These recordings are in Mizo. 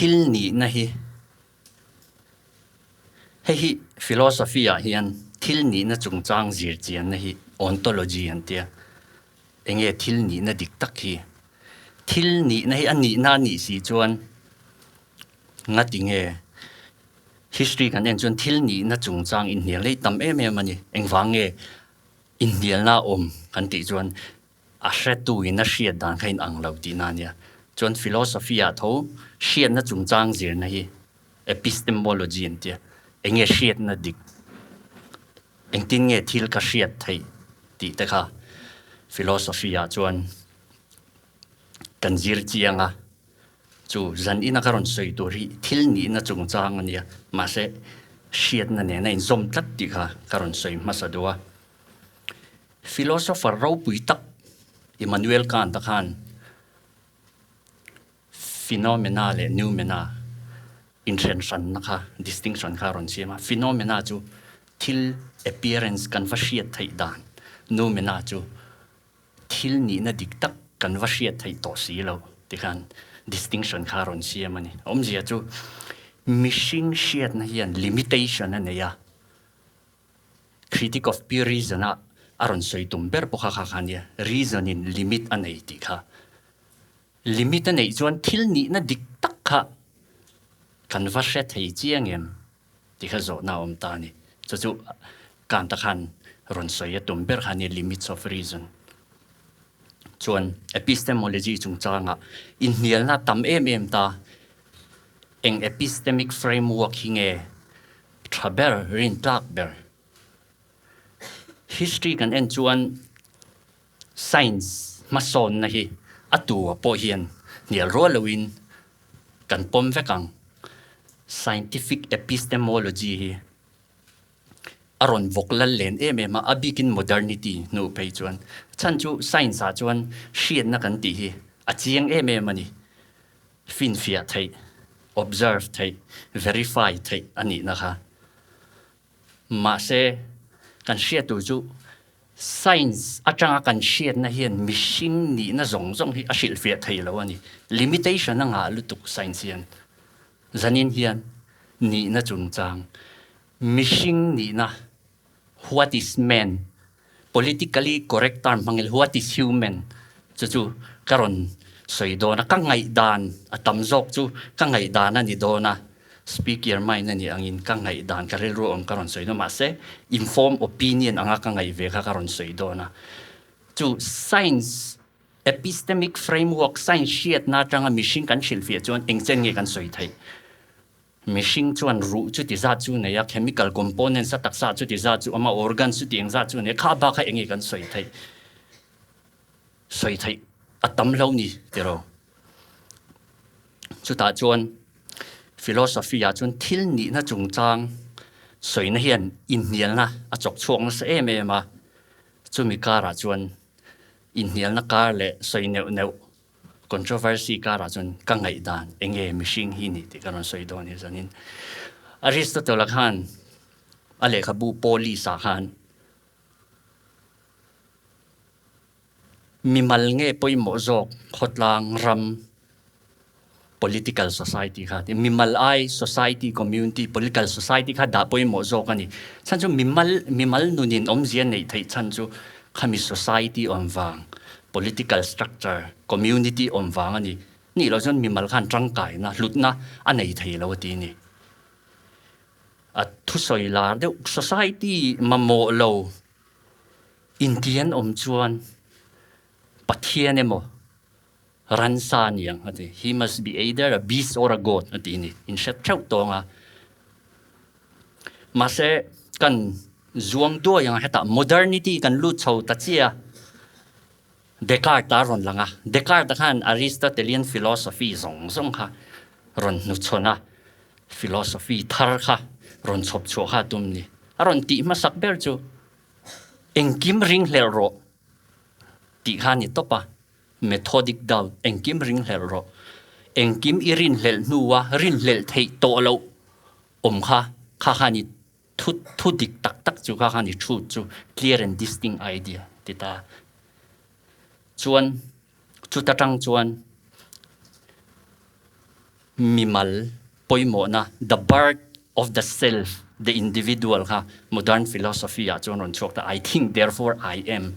Thil nihna hi hei hi philosophy ah hian thil nihna chungchang zir chianna hi ontology an tia. Enge thil nihna dik tak hi? Thil nihna hi a nihna a nih si chuan ngati nge history kan en chuan thil nihna chungchang inhnial hi tam em em a ni. Engvang nge inhnialna a awm kan tih chuan a hretu in a hriat dan kha inang lo tihna a nia. Chuan philosophy ah tho hriatna chungchang zirna hi epistemology an tia. Enge hriatna dik? Engtin nge thil ka hriat theih tih te kha philosophy ah chuan kan zir chiang a. Chu zan ina ka rawn sawi tur hi thil nihna chungchang a nia. Mahse hriatna nen a inzawm tlat tih kha ka rawn sawi hmasa duh a. Philosopher ropui tak Immanuel Kant-a khan phenomena leh noumena inhren hranna kha, distinction kha a rawn siam a. Phenomena chu thil appearance kan va hriat theih dan, noumena chu thil nihna dik tak kan va hriat theih tawh si lo ti khan distinction kha a rawn siam a ni. Awmzia chu mihring hriatna hian limitation a nei a. Critic of pure reason a a rawn sawi tum ber pawh kha kha kha nia, reason in limit a nei tih kha. Limit a neih chuan thil nihna dik tak kha kan va hre thei chiang em tih kha zawhna a awm ta a ni. Chu chu Kant-a khan rawn sawi a tum ber kha nia limits of reason. Chuan epistemology chungchangah inhnialna tam em em ta, eng epistemic framework hi nge Tha ber, rin tlak ber. History kan en chuan science hmasawnna hi a tua pawh hian hnial rual loin kan pawm vek ang. Scientific epistemology hi a rawn vawk lal len em em a, a bikin modernity hnu phei chuan. Chhan chu science ah chuan hriatna kan tih hi a chiang em em a ni. Finfiah theih, observe theih, verify theih a nihna kha. Mahse, kan hriat tur chu science atanga kan hriatna hian mihring nihna zawng zawng hi a hrilhfiah thei lo a ni. Limitation a ngah lutuk science hian. Zanin hian nihna chungchang, mihring nihna, what is man, politically correct term hmangin what is human chu chu ka rawn sawi dawn a, ka ngaihdan a tam zawk chu ka ngaihdan a ni dawn a, speak your mind a nih angin ka ngaihdan ka rilru awm ka rawn sawi dawn a, mahse informed opinion anga ka ngaih ve kha ka rawn sawi dawn a, chu science epistemic framework science hriatna atanga mihring kan hrilhfiah chuan engchen nge kan sawi theih? Mihring chuan ruh chuti zat chu nei a, chemical components a taksa chuti zat chu awm a, organs chuti eng zat chu nei a, kha bak kha eng nge kan sawi theih? Sawi theih a tam lo ni tiraw? Chutah chuan philosophy ah chuan thil nihna chungchang sawina hian inhnialna a chawk chhuak nasa em em a, chumi karah chuan inhnialna kar leh sawi neuh neuh Controversy karah chuan ka ngaihdan enge mihring hi ni tih ka rawn sawi dawn hi zanin Aristotle-a khan a lehkhabu Polis-ah khan mimal nge pawimawh zawk khawtlang ram political society kha ti mimal ai society community political society kha dah pawimawh zawk a ni. Chhan chu mimal mimal nunin awmzia neih theih chhan chu khami society awm vang political structure community awm vang a ni. Nih loh chuan mimal khan tangkaina hlutna a nei thei lo a ti a ni. A thusawi lar deuh society mamawh lo intian awm chuan Pathian emaw Ransa a ni ang a ti. He must be either a beast or a god a ti a ni. In hre theuh tawng a. Mahse, kan zuang duai ang a hetah modernity kan lut chho ta chiah a. Descartes a rawn lang a. Descartes khan Aristotelian philosophy zawng zawng kha rawn hnuchhawn a. Philosophy thar kha rawn chhawp chhuah kha a tum ni. A rawn tih hmasak ber chu engkim ringhlelh rawh tih kha a ni tawp a. Methodic doubt, engkim ringhlelh rawh. Engkim i rinhlelh hnua rinhlelh theih tawh loh awm kha, kha khan i thu thu dik tak tak chu, kha khan i truth chu, clear and distinct idea ti ta. Chuan chuta tang chuan. Mimal pawimawhna, the birth of the self, the individual kha modern philosophy ah chuan rawn chhuak ta, I think therefore I am.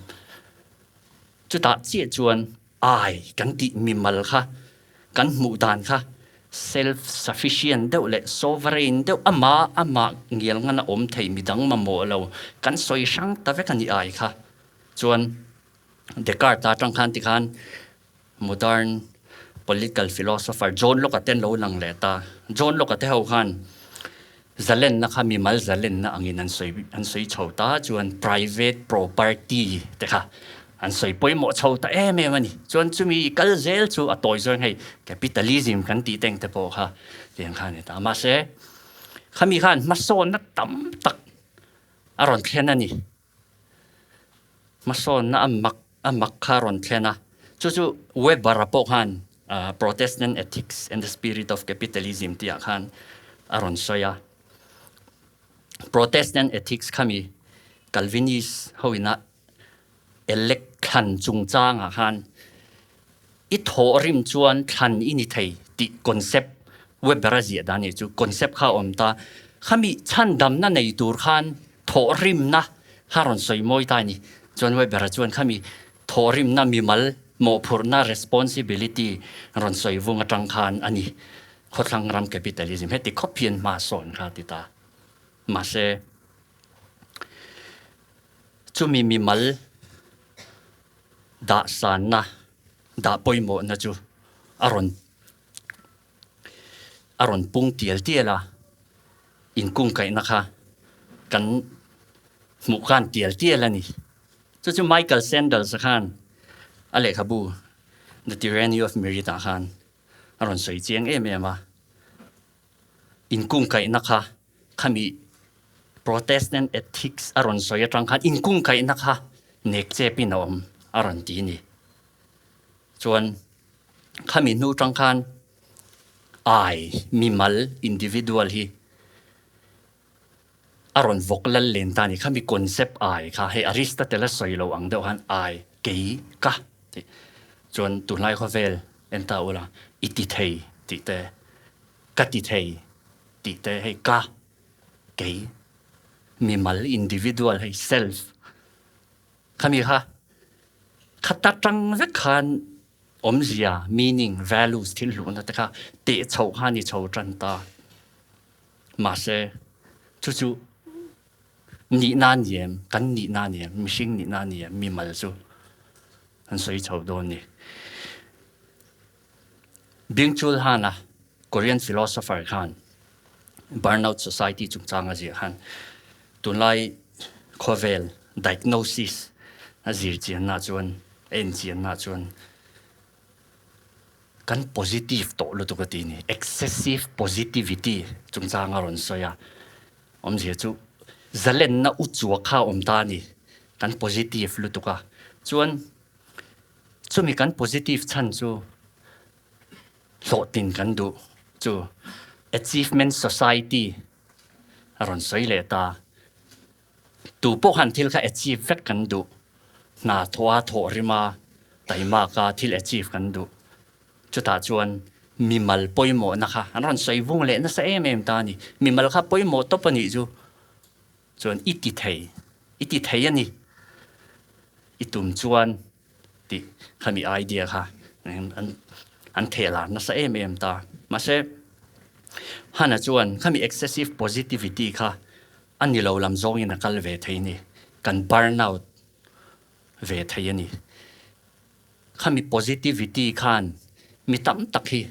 Chutah chiah chuan I kan tih mimal kha kan hmuh dan kha self sufficient deuh leh sovereign deuh ama amah ngial ngan a awm thei midang mamawh lo kan sawi hrang ta vek a ni I kha. Chuan Descartes atang khan tikhan Modern political philosopher John Locke-a te an lo lang leh ta. John Locke-a te ho khan zalenna kha mimal zalenna angin an sawi an sawi chho ta chuan private property te kha an sawi pawimawh chho ta em em a ni. Chuan chumi i kal zel chu a tawi zawng hei capitalism kan tih teng te pawh kha tiang kha a ni ta. Mahse khami khan hmasawnna tam tak a rawn thlen a ni. Hmasawnna a mak a mak kha a rawn thlen a, chu chu Weber-a pawh khan Protestant Ethics and the Spirit of Capitalism tihah khan a rawn sawi a. Protestant Ethics khami Calvinist hoina elect thlan chungchangah khan i thawhrim chuan thlan i ni thei tih concept Weber-a ziah dan nih chu concept kha a awm ta. Khami chhandamna nei tur khan thawhrimna kha rawn sawi mawi ta a ni. Chuan Weber-a chuan khami thawhrimna mimal mawhphurhna responsibility rawn sawi vung atang khan a ni. Khawthlang ram capitalism heti khawp hian hma sawn kha a ti ta. Mahse, chumi mimal dah sanna, dah pawimawhna chu a rawn a rawn pung tial tial a, inkungkaihna kha kan hmuh khan tial tial a ni. Chu chu Michael Sandels-a khan a lehkhabu The Tyranny of Merit-ah khan a rawn sawi chiang em em a, inkungkaihna kha Khami Protestant ethics a rawn sawi atang khan inkungkaihna kha nek chepin a awm a rawn ti ni. Chuan khami hnu tang khan I, mimal, individual, hi a rawn vawk lal len ta ni. Khami concept I kha hei Aristotle a sawi lo ang deuh khan I, kei, ka tih. Chuan tunlai khawvel en ta ula i ti thei tih te, ka ti thei tih te hei ka, kei, mimal, individual, hei self khami kha khata tang vek khan awmzia, meaning, values thil hluhna te kha teh chhoh kha a ni chho tan ta. Mahse chu chu nihna a ni em, kan nihna a ni em, mihring nihna a ni em, mimal chu an sawi chho dawn ni. Byung-Chul Han-a Korean philosopher khan Burnout Society chungchang a ziah khan tunlai khawvel diagnosis a zir chianna chuan a en chianna chuan kan positive tawh lutuk a ti ni. Excessive positivity chungchang a rawn sawi a, awmzia chu zalenna u chua kha a awm ta a ni, kan positive lutuk a. Chuan Chumi kan positive chhan chu hlawhtlin kan duh chu achievement society a rawn sawi leh ta. Tu pawh khan thil kha achieve vek kan duh. Hna thawh a, thawh rim a, taimak a thil achieve kan duh. Chutah chuan mimal pawimawhna kha an rawn sawi vung leh nasa em em ta a ni. Mimal kha pawimawh tawp a nih chu. Chuan i ti thei, i ti thei a ni, i tum chuan tih khami idea kha an theh lar nasa em em ta. Mahse, Hannah chuan khami excessive positivity kha a ni lo lam zawngin a kal ve thei a ni, kan burn out ve thei a ni. Khami positivity khan mi tam tak hi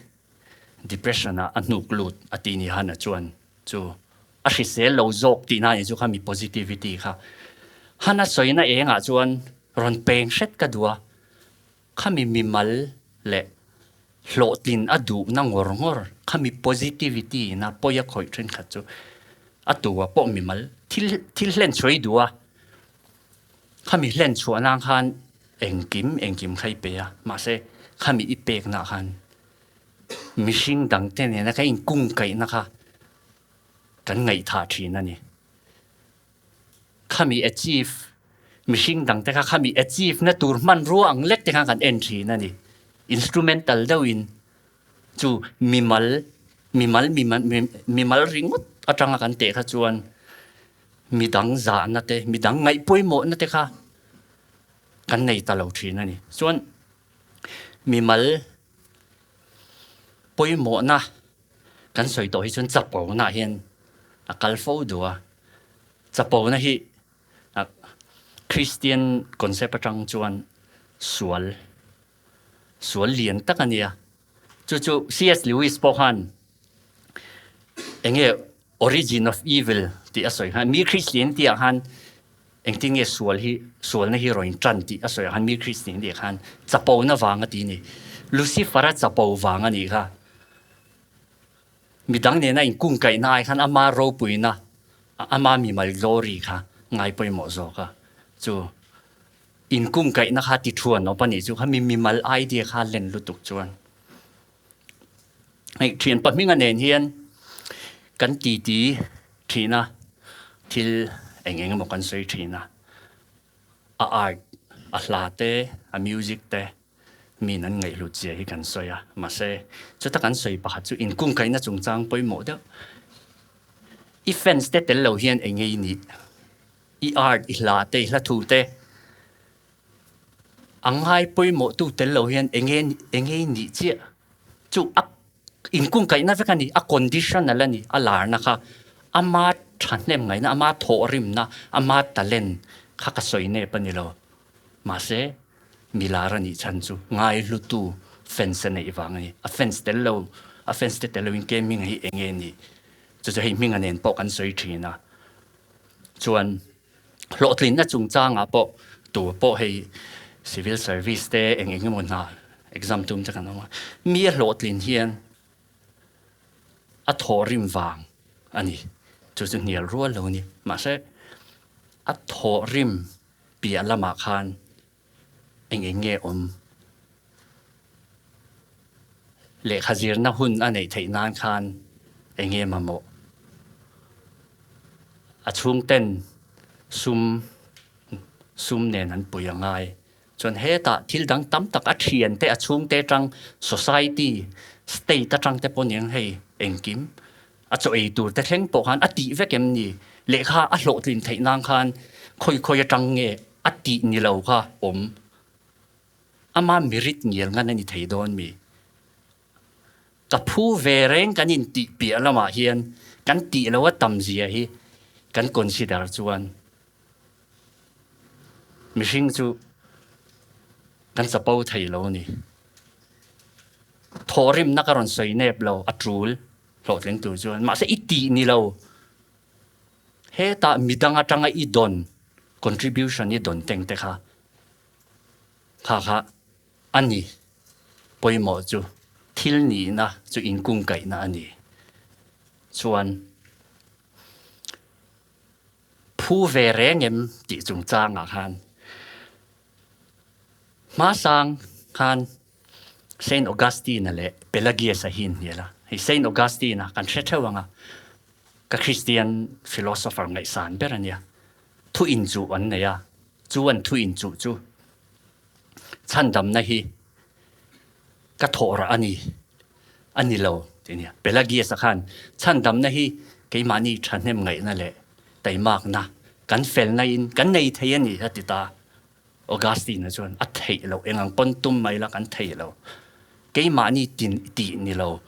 depression ah a hnuk lut a ti ni Hannah chuan chu a hrisel lo zawk tihna a nih chu kha mi positivity kha. Hannah sawina engah chuan rawn peng hret ka duh a, khami mimal leh hlawhtlin a duhna ngawr ngawr khami positivity ina pawi a khawih thenkhat chu a tua pawh mimal thil thil hlen chhuah i duh a, khami hlen chhuah nan khan engkim engkim kha i pe a, mahse khami i pekna khan Mihring dangte nena ka inkungkaihna kha kan ngaihthah thin a ni. Khami achieve, mihring dangte kha khami achieve na tur hmanrua ang lek te khan kan en thin a ni. Instrumental deuhin chu mimal Mimal mimal ringawt atanga kan teh kha chuan midang zahna te, midang ngaih pawimawhna te kha kan nei ta lo thin a ni. Chuan mimal pawimawhna kan sawi tawh hi chuan chapona hian a kal fo duh a. Chapona hi Kristian concept atang chuan sual, sual lian tak a nia. Chu chu CS Lewis pawh khan enge origin of evil tih a sawi khan mi Kristian tih ah khan engtin nge sual hi sualna hi rawn tan tih a sawi ah khan mi Kristian tih ah khan chapona vang a ti a ni. Lucifer-a chapo vang a nih kha. Midang nena inkungkaihna ai khan ama ropuina, ama mimal glory kha ngai pawimawh zawk a. Chu inkungkaihna kha ti thuan awp a nih chu kha mi mimal idea kha len lutuk chuan. Hei thian pahminga nen hian kan titi thin a, thil eng eng emaw kan sawi thin a. A art, a hla te, a music te Miin an ngaihhlut zia hi kan sawi a, mahse chuta kan sawi pakhat chu inkungkaihna chungchang pawimawh deuh. I fans te tel lo hian eng nge i nih? I art, i hla te, i hla thu te a ngai pawimawh tu tel lo hian eng nge eng nge i nih chiah? Chu a inkungkaihna vek a ni, a conditional a ni, a larna kha ama thahnem ngaihna, ama thawhrimna, ama talent kha ka sawi nep a ni lo. Mahse Milar a nih chhan chu ngaihlutu fans a neih vang a ni. A fans tel lo, a fans te tel loin ke hming hi eng nge ni? Chu chu hei hminga nen pawh kan sawi thin a. Chuan hlawhtlinna chungchangah pawh tu pawh hei civil service te eng eng emaw hna exam tum te kan awm a. Mi a hlawhtlin hian a thawhrim vang a ni. Chu chu hnial rual lo a ni. Mahse a thawhrim piah lamah khan eng eng nge awm? Lehkha zirna hun a neih theih nan khan eng nge mamawh? A chhungten sum sum nen an pui a ngai. Chuan hetah thil dang tam tak a thian te, a chhungte atang, society, state atang te pawh aniang hei engkim A chaw ei tur te thleng pawh khan a tih vek em ni? Lehkha a hlawhtlin theih nan khan khawi khawi atang nge a tih ni lo kha awm? Ama mirit ngial ngan a ni thei dawn mi? Ka phu ve reng kan intih piah lamah hian kan tih lo a tam zia hi kan consider chuan mihring chu kan chapo thei lo a ni. Thawhrimna ka rawn sawi nep lo, a tul hlawhtling tur chuan. Mahse i tih ni lo, hetah midang atanga i dawn contribution i dawn teng te kha, kha kha a ni pawimawh chu, thil nihna chu inkungkaihna a ni. Chuan phu ve reng em tih chungchangah khan hmasang khan Saint Augustine-a leh Pelagius-a hi an hnial a. Hei Saint Augustine-a kan hre theuh ang a, ka Christian philosopher ngaihsan ber a nia. Thu inchuh an nei a, chu an thu inchuh chu chhandamna hi ka thawh rah a ni, a ni lo tih a nia. Pelagius-a khan chhandamna hi keimahni thahnem ngaihna leh taimakna kan felna in kan nei thei a ni a ti ta. Augustine-a chuan a theih loh, eng ang pawn tum mai la kan theih lo. Keimahni tin tih ni lo,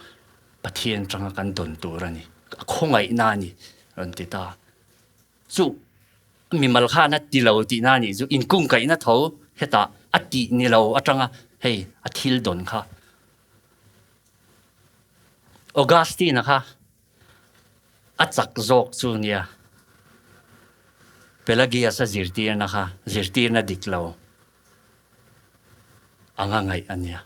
Pathian atanga kan dawn tur a ni, a khawngaihna a ni rawn ti ta. Chu mimal khan a ti lo tihna a nih chu inkungkaihna tho hetah a tih ni lo atanga hei a thil dawn kha. Augustine-a kha A chak zawk chu nia. Pelagius-a zirtirna kha zirtirna dik lo anga ngaih a nia.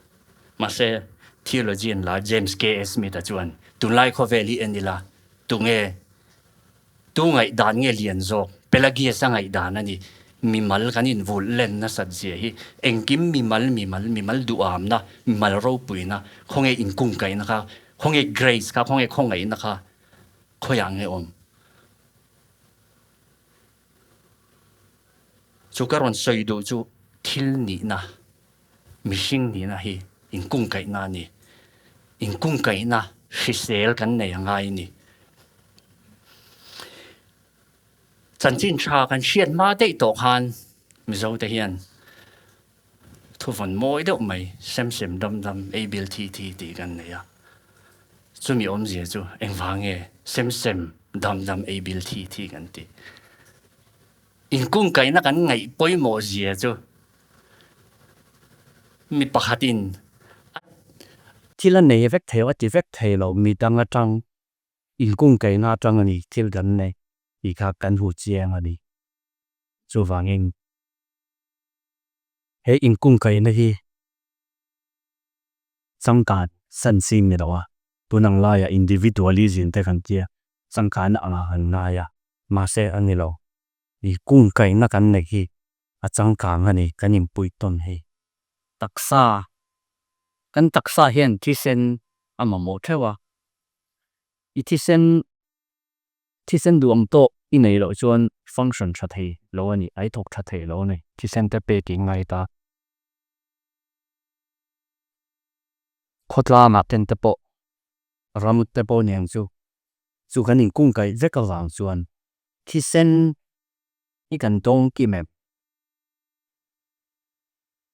Mahse, theologian lar James KA. Smith-a chuan, Tunlai khawvel hi en ila, tunge, tu ngaihdan nge lian zawk? Pelagius-a ngaihdan a ni. Mimal kan invulh len nasat zia hi engkim mimal, mimal, mimal duhamna, mimal ropuina, khawnge inkungkaihna kha Khawnge grace kha, khawnge khawngaihna kha khawiah nge awm? Chu ka rawn sawi duh chu thil nihna, mihring nihna hi inkungkaihna a ni. Inkungkaihna Hrisel kan nei a ngai a ni. Chanchin tha kan hriat hma daih tawh khan Mizote hian thuvawn mawi deuh mai sem sem dam dam ei bil thi thi tih kan nei a. Chumi awmzia chu engvang nge sem sem dam dam ei bil thi thi kan tih? Inkungkaihna kan ngaih pawimawh zia chu mi pakhatin a. Thil a nei vek thei lo, a ti vek thei lo, mi dang atang inkungkaihna atang a ni thil kan nei tih kha kan hmu chiang a ni. Chuvangin he inkungkaihna hi changkan san ching ni lo a, tun ang laiah individualism te kan tia, changkanna angah kan ngai a, mahse a ni lo. Inkungkaihna kan neih hi a changkang a ni, kan inpuitawn hi. Taksa, kan taksa hian thisen a mamawh theuh a, i thisen Thisen duh ang tawk i nei loh chuan function tha thei lo a ni, a i thawk tha thei lo a ni. Thisen te pek i ngai ta. Khawtlangah ten te pawh, ram te pawh nen chu, chu kan inkungkaih vek avang chuan thisen hi kan dawng kim em?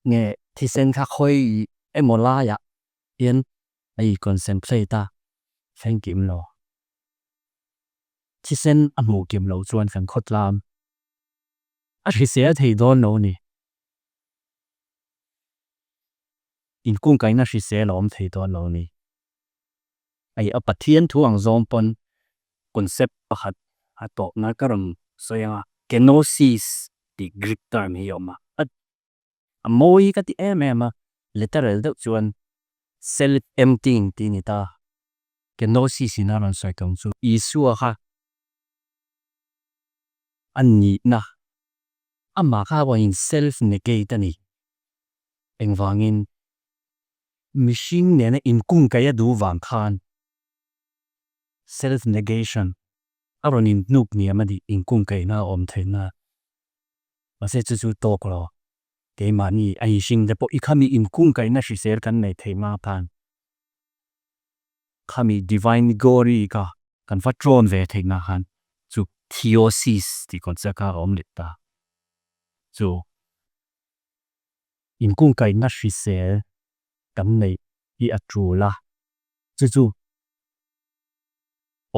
Nge thisen kha khawi emaw laiah hian a i concentrate a thleng kim lo? Thisen a hmuh kim loh chuan kan khawtlam a hrisel thei dawn lo ni. Inkungkaihna hrisel a awm thei dawn lo ni. Hei a Pathian thu ang zawng pawn concept pakhat a tawhna ka rawn sawi ang a, kenosis tih Greek term hi a awm a. A mawi ka ti em em a, literal deuh chuan self emptying tih a ni ta. Kenosis in a rawn sawi tawng chu Isua kha a nihna, amah kha a in self negate a ni. Engvangin mihring nena inkungkaih a duh vang khan self negation a rawn inhnuk hniam a ni inkungkaihna a awm theihna. Mahse chu chu tawk lo, keimahni a inhring te pawh i khami inkungkaihna hrisel kan neih theihna khan Khami divine glory kha kan va tlawn ve theihna khan chu theosis tih concept kha a awm leh ta. Chu inkungkaihna hrisel kan neih hi a tul a, chu chu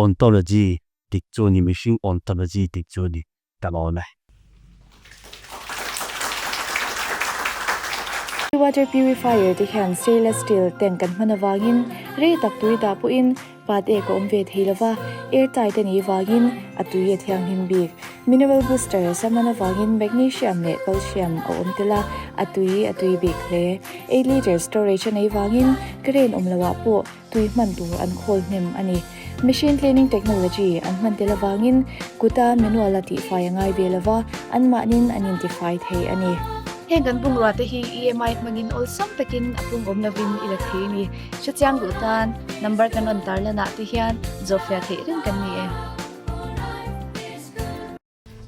ontology dik chu a ni, mihring ontology dik chu a ni ta lo e. Water purifier te hian stainless steel tank kan hman avangin rei tak tui dah pawhin pat ek a awm ve thei lova, air tight a nih vangin a tui a thianghlim bik. Mineral booster a hman avangin magnesium leh calcium a awm tel a, a tui a tui bik hle. 8 litre storage a neih vangin current awm loah pawh tui hman tur an khawl hnem a ni. Machine cleaning technology an hman tel avangin kuta manual a tihfai a ngai ve lova, anmahnin an intifai thei a ni. Heng kan bungrua te hi EMI hmangin awlsam takin a pung awm lovin i la thei a ni. Hrechiang duh tan number kan rawn tarlanah te hian zawhfiah theih reng kan ni e.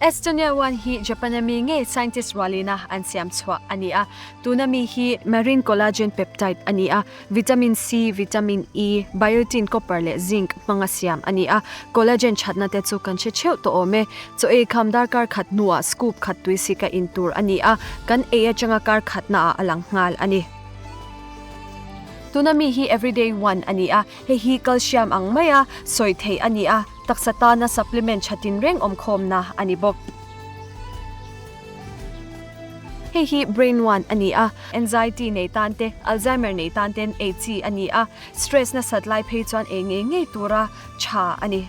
Estonia one hi Japan ami ngei scientist rualina an siam chhuah a ni a. Tuna mi hi marine collagen peptide a ni a, vitamin C, vitamin E, biotin, copper leh zinc hmanga siam a ni a. Collagen thatna te chu kan hre theuh tawh awm e. Chaw ei kham darkar khat hnuah scoop khat tuisik a in tur a ni a, kan ei atanga kar khatnaah a lang nghal a ni. Tuna mi hi everyday one a ni a, hei hi calcium ang maia sawi theih a ni a. Taksa tana supplement tha tinreng awmkhawmna a ni bawk. Hei hi Brain One a ni a, anxiety nei tan te, Alzheimer nei tan ten ei chi a ni a, stress nasat lai phei chuan ei ngei ngei tura tha a ni.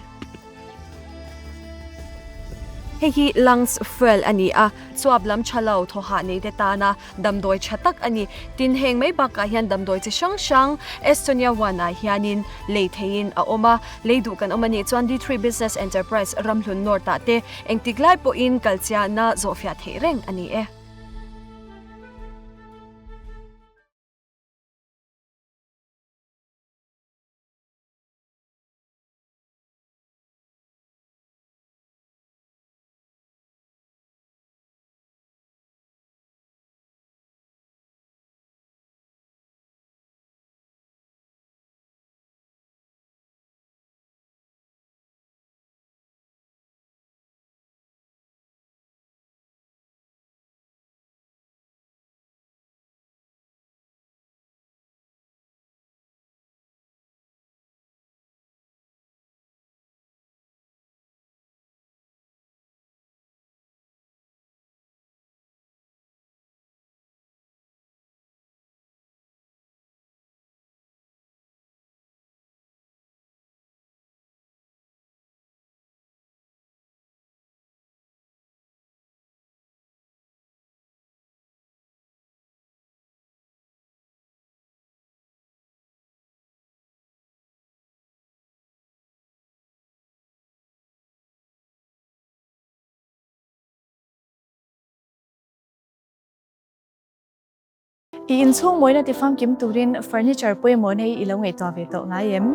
Hei hi Lungs Fuel a ni a, chuap lam tha lo thawhah nei te tana Damdawi tha tak a ni. Tin, heng mai bakah hian damdawi chi hrang hrang Estonia One ah hianin lei theihin a awm a. Lei duh kan awm a nih chuan D3 Business Enterprise Ramhlun North ah te engtik lai pawhin kalchiahna zawhfiah theih reng a ni e. I inchhung mawina tifamkim turin furniture pawimawh nei i lo ngaihtuah ve tawh ngai em?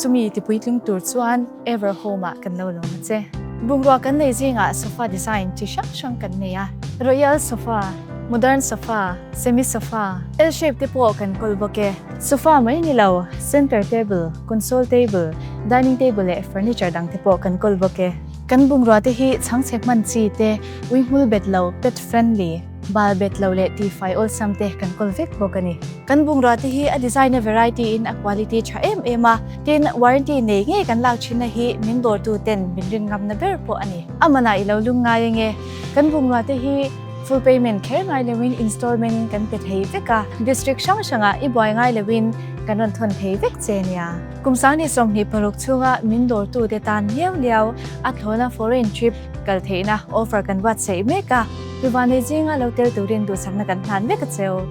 Chumi tipuitling tur chuan Ever Home-ah kan lo lawm a che. Bungrua kan nei zingah sofa design chi hrang hrang kan nei a, Royal sofa, Modern sofa, Semi sofa, L-shape te pawh kan kawl bawk e. Sofa mai ni lo, center table, console table, dining table leh furniture dang te pawh kan kawl bawk e. Kan bungrua te hi chhangchhe hman chi te, uihmul bet lo, pet friendly, bal bet lo leh tifai awlsam te kan kawl vek bawk a ni. Kan bungrua te hi a design a variety in a quality tha em em a, tin warranty nei ngei kan lak thinna hi min dawrtu ten min rin ngamna ber pawh a ni. A manah i lo lung ngai ange, kan bungrua te hi full payment kher ngai loin installment in kan pe thei vek a, district hrang hrangah i buai ngai loin kan rawn thawn thei vek che nia. Kum sangni 26 chhunga min dawrtu te tan liau liau a thlawna foreign trip kal theihna offer kan buatsaih mek a. Tuvanei zinga lo tel turin duhsakna kan hlan vek a cheu.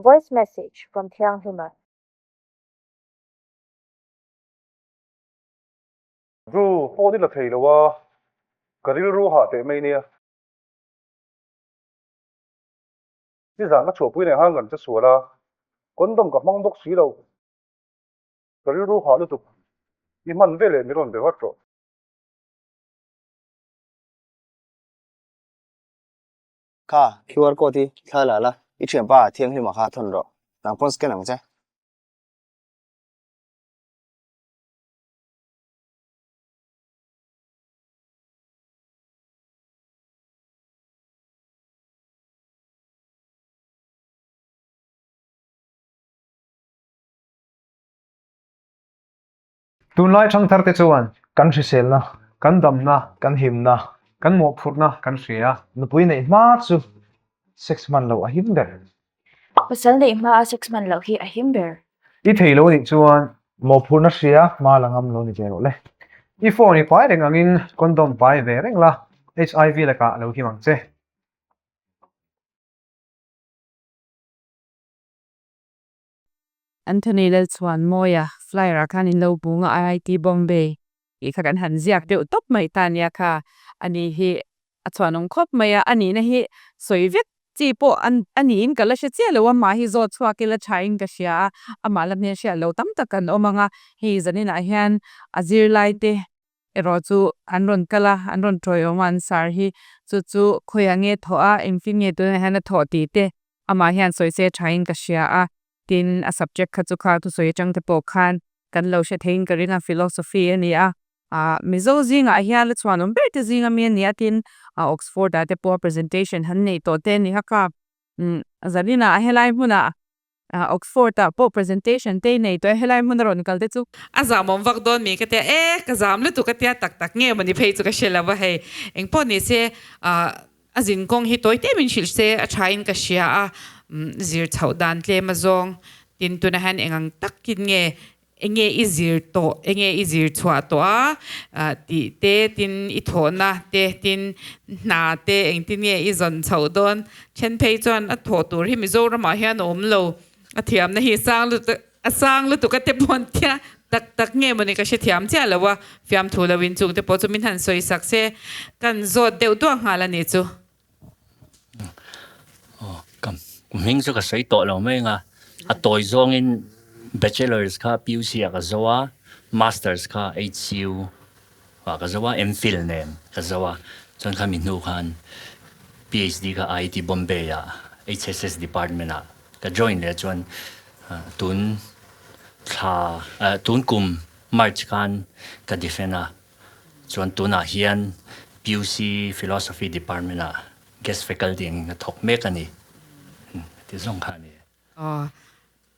Voice message from Thianghlima. Zu phone i la thei lo a, ka rilru hah teh mai nia. Nizan ka chhuahpui leh nghal kan che sual a, condom ka hmang bawk si lo. Ka rilru hah lutuk, i hman veleh mi rawn be vat rawh. Kha QR code hi thla la la, i thianpa thianghlim ah kha thawn rawh, nang pawn scan ang che. Tunlai thangthar te chuan kan hriselna, kan damna, kan himna, kan mawhphurhna kan hria. Nupui neih hma chu sex hman loh a him ber. Pasal neih hma a sex hman loh hi a him ber. I thei lo nih chuan mawhphurhna hria hma la ngam lo ni ve rawh le. I phone i pai reng angin condom pai ve reng la, HIV lakah lo him ang che. Anthony Lalchhuanmawia flyer ah khan in lo bung a IIT Bombay tih kha kan han ziak deuh tawp mai ta nia kha ani hi a chhuanawm khawp mai a, a nihna hi sawi vek chi pawh a niin ka la hre chiah lo a, amah hi zawt chhuak ila tha in ka hria a, amah la hmel hriat lo tam tak an awm ang a, hei zaninah hian a zirlai te erawh chu an rawn kal a, an rawn tawiawm a an sar hi chu chu khawiah nge thawh a, engtin nge tunah hian a thawh tih te amah hian sawi se tha in ka hria a, tin a subject kha chu kha thusawi atang te pawh khan kan lo hre theiin ka ring a, philosophy a ni a, ah Mizo zingah hian la chhuanawm ber te zinga mi a ni a, tin Oxford ah te pawh presentation han nei tawh te a ni hak a, zaninah helai hmunah Oxford ah pawh presentation te i nei tawh e, helai hmun a rawn kal te chu. A zamawm vak dawn mi ka tia, e ka zam lutuk a tia tak tak nge mawni phei chu ka hre lo va hei, engpawh ni se a zin kawng hi tawi te min hrilh se a tha in ka hria a, zir chhoh dan tlem a zawng tin tunah hian eng ang takin nge Enge i zir tawh, enge i zir chhuah tawh a tih te, tin i thawhna te, tin hna te engtin nge i zawn chhoh dawn. Then phei chuan a thawh tur hi Mizoramah hian a awm lo, a thiamna hi sang lutuk a sang lutuk a te pawn tia. Tak tak nge mawni ka hrethiam chiah lo a, fiamthu lo in chung te pawh chu min han sawi sak se, kan zawt deuh duah nghal a nih chu. Aw, ka hming chu ka sawi tawh lo mai anga, a tawi zawngin Bachelor's kha PUC ah ka zo a, Masters kha HCU ah ka zo a, MPhil nen ka zo a, chuan khami hnu khan PhD kha IIT Bombay ah HSS department ah ka join leh chuan tun thla tun kum March khan ka defend a, chuan tunah hian PUC Philosophy Department ah guest faculty angin ka thawk mek a ni ti zawng kha a ni. Aw,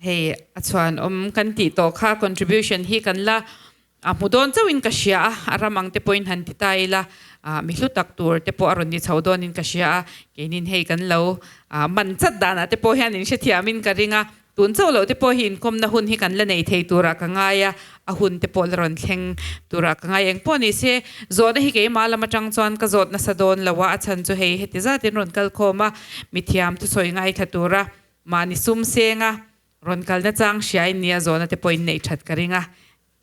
hei a chhuan awm kan tih tawh kha contribution hi kan la a hmu dawn chauhin ka hria a, a ram ang te pawhin han ti ta ila mi hlu tak tur te pawh a rawn ni chho dawnin ka hria a, keinin hei kan lo man chat danah te pawh hian in hrethiamin ka ring a, Tun chauh loh te pawh hi inkawmna hun hi kan la nei thei turah ka ngai a, a hun te pawh la rawn thleng turah ka ngai. Eng pawh ni se, zawhna hi keimah lam atang chuan ka zawt nasa dawn lo a, a chhan chu hei heti zatin rawn kal khawm a, mithiam thusawi ngaithla tura mahni sum senga rawn kalna chang hriain nia zawhna te pawh in neih that ka ring a.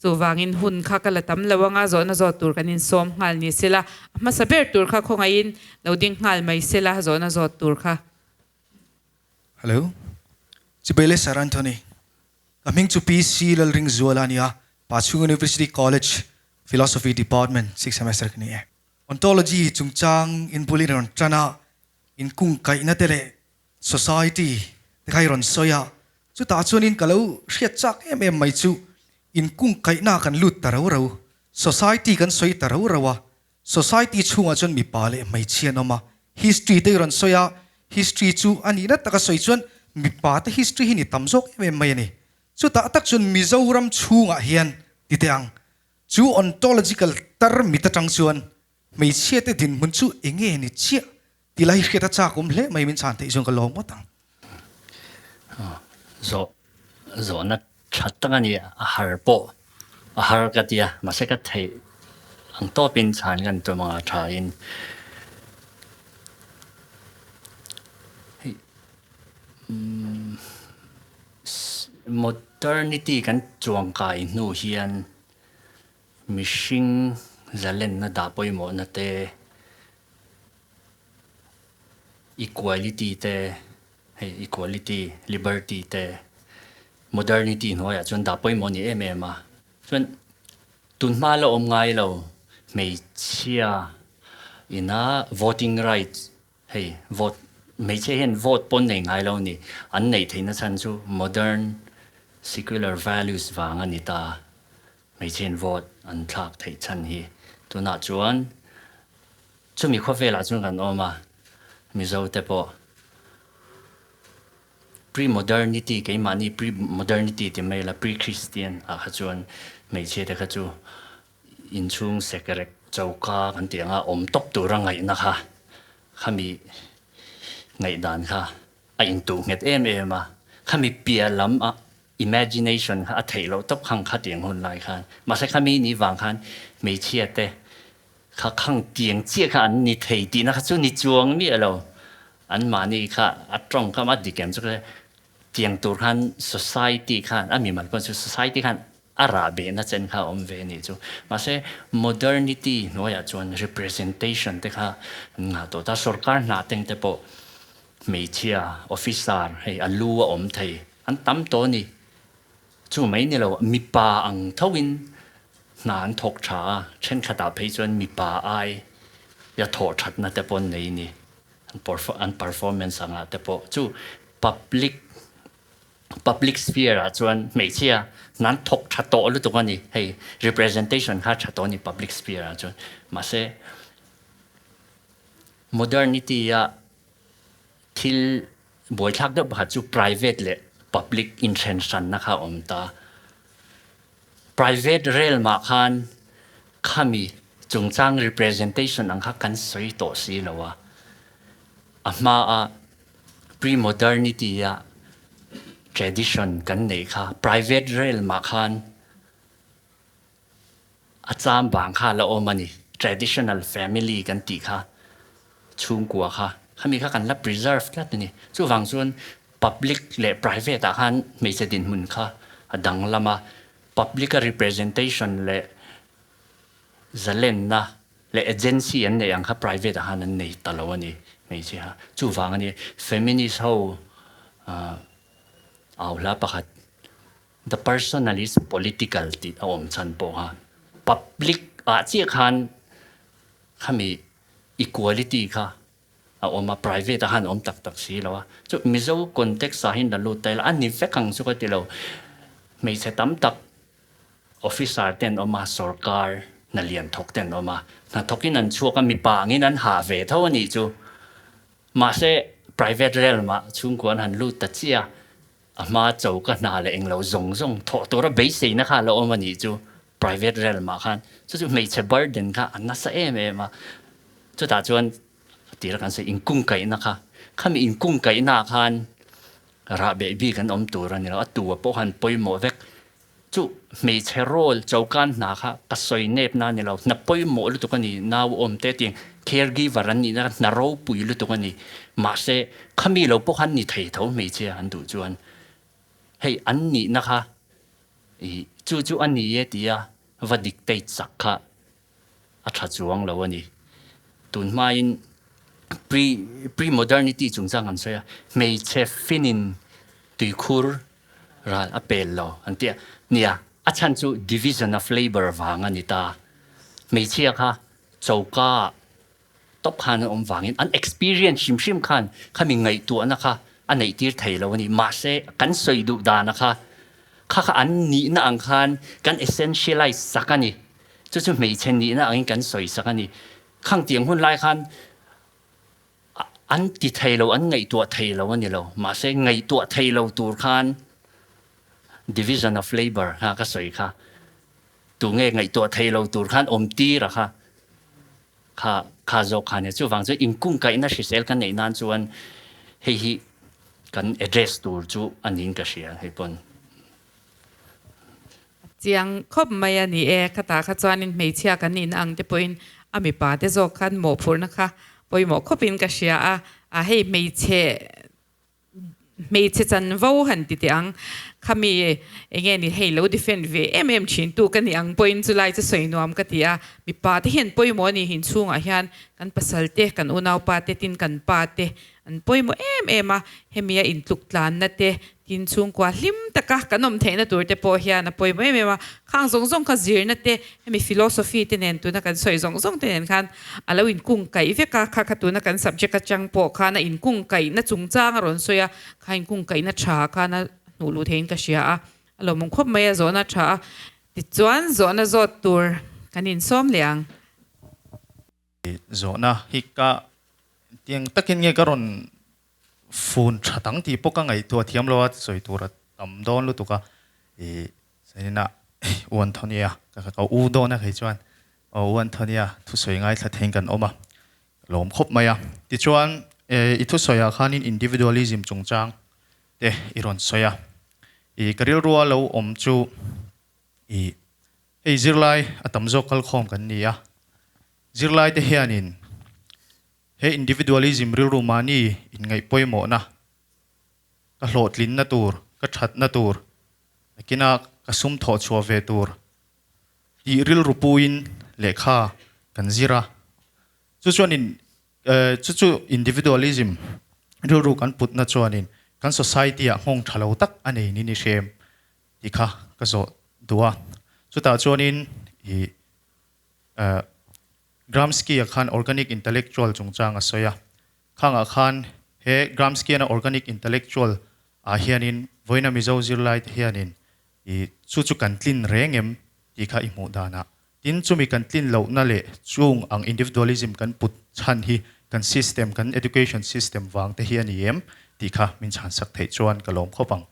Chuvangin hun kha ka la tam lo anga zawhna zawt tur kan insawm nghal ni sela, a hmasa ber tur kha khawngaihin lo ding nghal mai sela zawhna zawt tur kha. Hello. Chibele Sir Anthony. Ka hming chu PC Lalringzuala a ni a, Pachhung University College Philosophy Department sixth semester ka ni e. Ontology chungchang inbul i rawn tan a, inkungkaihna te leh society te kha i rawn sawi a, chutah chuanin ka lo hriat chak em em mai chu inkungkaihna kan lut ta rau rau, society kan sawi ta rau rau a, Society chhungah chuan mipa leh hmeichhia an awm a, history te i rawn sawi a, history chu a nihna taka sawi chuan mipa te history hi ni tam zawk em em mai a ni. Chutah tak chuan Mizoram chhungah hian ti teh ang, chu ontological term mit atang chuan hmeichhia te dinhmun chu eng nge ni chiah ti lai hriat a chak awm hle mai min chhan theih chuan ka lawm ngawt ang. Zawh zawhna Tha tak a ni, a har pawh a har ka ti a, mahse ka theih ang tawpin chhan kan tum anga tha in hei modernity kan chuang kai hnu hian mihring zalenna dah pawimawhna te equality te Hei equality, liberty te, modernity hnuaiah chuan dah pawimawh a ni em em a. Chuan tunhma la awm ngai lo hmeichhia ina voting rights hei vote hmeichhia hian vote pawn nei ngai lo a ni. An neih theihna chhan chu modern secular values vang a ni ta. Hmeichhia in vote an thlak theih chhan hi tunah chuan Chumi khawvelah chuan kan awm a, Mizo te pawh pre-modernity, keimahni pre-modernity ti mai la, pre-Christian ah kha chuan hmeichhia te kha chu inchhung sekrek choka kan tih anga awm tawp tura ngaihna kha khami ngaihdan kha a intuh nghet em em a, khami piah lam ah imagination kha a theih loh tawp khang kha tiang hun lai khan mahse khami ni vang khan hmeichhia te kha khang tiang chiah kha an ni thei tihna kha chu ni chuang miah lo an mahni kha a tawngkam a dik em chu kha tiang tur khan society khan a mimal pawh chu society khan a rah behna chen kha a awm ve a nih chu mahse modernity hnuaiah chuan representation te kha an ngah tawh ta sorkar hna teng te pawh Hmeichhia officer hei a lu a awm thei an tam tawh a ni. Chu mai ni lo, mipa ang thoin hna an thawk tha a, thenkhatah phei chuan mipa ai a thawh thatna te pawh an nei a ni. An performance angah te pawh chu public public sphere ah chuan hmeichhia hna an thawk tha tawh lutuk a ni. Hei representation kha tha tawh a ni public sphere ah chuan. Mahse modernity a Thil buaithlak deuh pakhat chu private leh public inthen hranna kha a awm ta. Private realm ah khan khami chungchang representation ang kha kan sawi tawh si lo a. A hma a pre-modernity a tradition kan neih kha private realm ah khan A cham vang kha a la awm a ni. Traditional family kan tih kha chhungkua kha khami kha kan la preserve tlat a ni. Chuvang chuan public leh private ah khan hmeichhe dinhmun kha a danglam a. Public a representation leh zalenna leh agency an neih ang kha private ah khan an nei ta lo a ni hmeichhia kha. Chuvang a ni feminist ho au hla pakhat the personal is political tih a awm chhan pawh kha public ah chiah khan khami equality kha a awm a, private ah khan a awm tak tak si lo a, chu Mizo context ah hian la lut ta ila a ni vek ang chu ka ti lo, hmeichhe tam tak officer te an awm a, sorkar hna lian thawk te an awm a, hna thawk in an chhuak a, mipa angin an hah ve tho a nih chu, mahse private realm ah chhungkua an han lut ta chiah a, a hma choka hna leh englo zawng zawng thawh tura beiseina kha a la awm a nih chu. Private realm ah khan chu chu hmeichhe burden kha a nasa em em a, chutah chuan tira kan sawi inkungkaihna kha, khami inkungkaihna ah khan rahbeh bik an awm tur a ni lo, a tu ah pawh khan pawimawh vek, chu hmeichhe role chokan hna kha ka sawi nep na a ni lo, hna pawimawh lutuk a ni, nau awm te tiang caregiver an nihna kha hna ropui lutuk a ni, mahse khami lo pawh khan ni thei tho hmeichhia an duh chuan hei an nihna kha I chu chu a ni e tia va dictate sak kha a tha chuang lo a ni. Tun hmain pre pre-modernity chungchang an sawi a, hmeichhe finin tuikhur ral a pel lo an ti a. Nia, a chhan chu division of labour vang a ni ta. Hmeichhia kha choka tawp khan an awm vangin an experience hrim hrim khan khami ngaihtuahna kha a neih tir thei lo a ni. Mahse, kan sawi duh dana kha kha kha an nihna ang khan kan essentialize sak a ni. Chu chu hmeichhe nihna angin kan sawi sak a ni. Khang tiang hun lai khan an ti thei lo, an ngaihtuah thei lo a ni lo. Mahse, ngaihtuah thei lo tur khan division of labour kha ka sawi kha. Tunge ngaihtuah thei lo tur khan awm tir a kha. Kha kha zawk kha nia. Chuvang chuan inkungkaihna hrisel kan neih nan chuan hei hi kan address tur chu a niin ka hria hei pawn. A chiang khawp mai a ni e. Khatah kha chuanin hmeichhia kan nihna ang te pawhin a mipa te zawk khan mawhphurhna kha pawimawh khawpin ka hria a. A hei hmeichhe Hmeichhe chanvo han ti teh ang, khami enge ni hei lo defend ve em em thin tu ka ni ang pawhin chulai chu sawi nuam ka ti a, mipa te hian pawimawh a ni hin chhungah hian kan pasal te, kan unaupa te tin kan pa te an pawimawh em em a, hemi a intluk tlanna te tin chhungkua hlim taka kan awm theihna tur te pawh hian a pawimawh em em a, khang zawng zawng kha zirna te hemi philosophy te nen tuna kan sawi zawng zawng te nen khan a lo inkungkaih vek a, kha kha tuna kan subject atang pawh khan a inkungkaihna chungchang a rawn sawi a, kha inkungkaihna tha khan a hnuh luh theiin ka hria a, a lawmawm khawp mai a zawhna tha a, tichuan zawhna zawt tur kan insawm leh ang. Zawhna hi ka tiang takin nge ka rawn fun that ang tih pawh ka ngaihtuah thiam lo a, sawi tur a tam dawn lutuk a, ih Sainina U Anthony-a ka ka u dawn a kei chuan aw U Anthony-a thusawi ngaithla theiin kan awm a, ka lawm khawp mai a. Tichuan i thusawiah khanin individualism chungchang te i rawn sawi a, i ka rilrua lo awm chu i hei zirlai a tam zawk kalkhawm kan ni a, zirlai te hianin he individualism rilru mahni inngaih pawimawhna ka hlawhtlinna tur, ka thatna tur, nakina ka sum thawh chhuah ve tur tih rilru puin lehkha kan zir a. Chu chuanin chu chu individualism rilru kan putna chuanin kan society ah nghawng tha lo tak a nei niin i hrem tih kha ka zawh duh a. Chutah chuanin ih Gramsci-a khan organic intellectual chungchang a sawi a. Khangah khan he Gramscian-a organic intellectual ah hianin vawiina Mizo zirlai te hianin i chu chu kan tlin reng em tih kha i hmuh danah. Tin, chumi kan tlin lohna leh chung ang individualism kan put chhan hi kan system, kan education system vang te hi a ni em tih kha min chhansak theih chuan ka lawm khawp ang.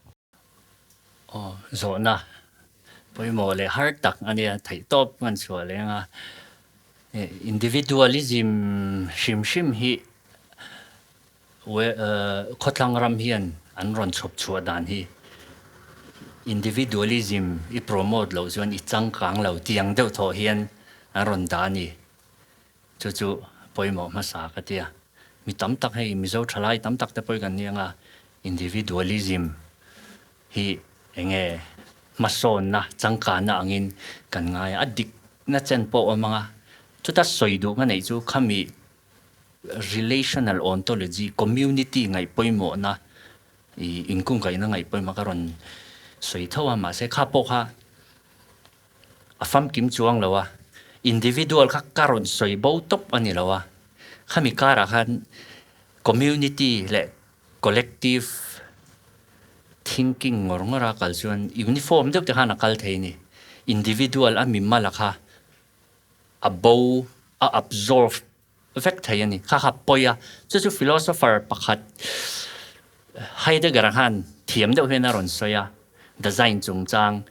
Aw, zawhna pawimawh leh har tak a nia, theihtawp kan chhuah leng a. Individualism hrim hrim hi khawthlang ram hian an rawn chhawp chhuah dan hi individualism i promote loh chuan i changkang lo tiang deuh thawh hian an rawn dah a ni. Chu chu pawimawh hmasa ka ti a. Mi tam tak hei Mizo thalai tam tak te pawh hi kan ni anga individualism hi eng nge Hmasawnna, changkanna angin kan ngai a, a dikna chen pawh awm ang a, chuta sawi duh ka neih chu khami relational ontology, community ngaih pawimawhna, ih inkungkaihna ngaih pawimawh ka rawn sawi tho a, mahse kha pawh kha a famkim chuang lo a, individual kha ka rawn sawi bo tawp a ni lo a, khami karah khan community leh Collective thinking ngawr ngawr a kal chuan uniform deuh te khan a kal thei a ni. Individual a mimal a kha a bo, a absorb vek thei a ni. Kha kha pawi a, chu chu philosopher pakhat Heidegger khan thiam deuh hian a rawn sawi a, Dasein chungchang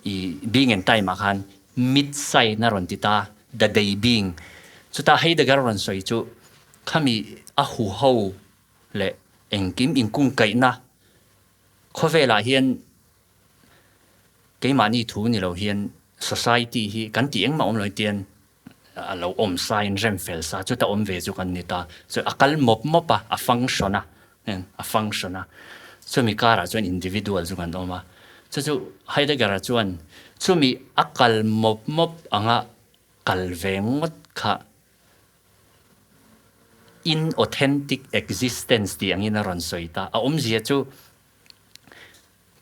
i being and time ah khan Mitsein a rawn ti ta, the day being. Chuta Heidegger rawn sawi chu khami a huho leh engkim inkungkaihna khawvelah hian keimahni thu ni lo hian society hi kan tih engmah awm lo tian a lo awm sa in rem fel sa chuta awm ve chu kan ni ta. Chu a kal mawp mawp a, a function a, a function a. Chumi karah chuan individual chu kan awm a. Chu chu Heidegger-a chuan chumi a kal mawp mawp anga kal ve ngawt kha Inauthentic existence tih angin a rawn sawi ta. A awmzia chu,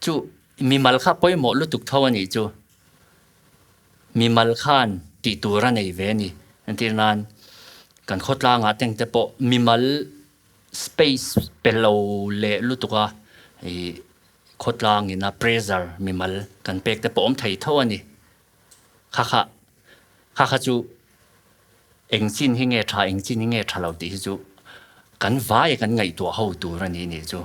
chu mimal kha pawimawh lutuk tho a nih chu. Mimal khan tih tur a nei ve a ni. Entir nan, kan khawtlangah teng te pawh mimal space pe lo leh lutuk a, ih khawtlangin a pressure mimal kan pek te pawh awm thei tho a ni. Kha kha, kha kha chu eng chin hi nge tha, eng chin hi nge tha lo tih hi chu kan vai kan ngaihtuah ho tur a ni nih chu.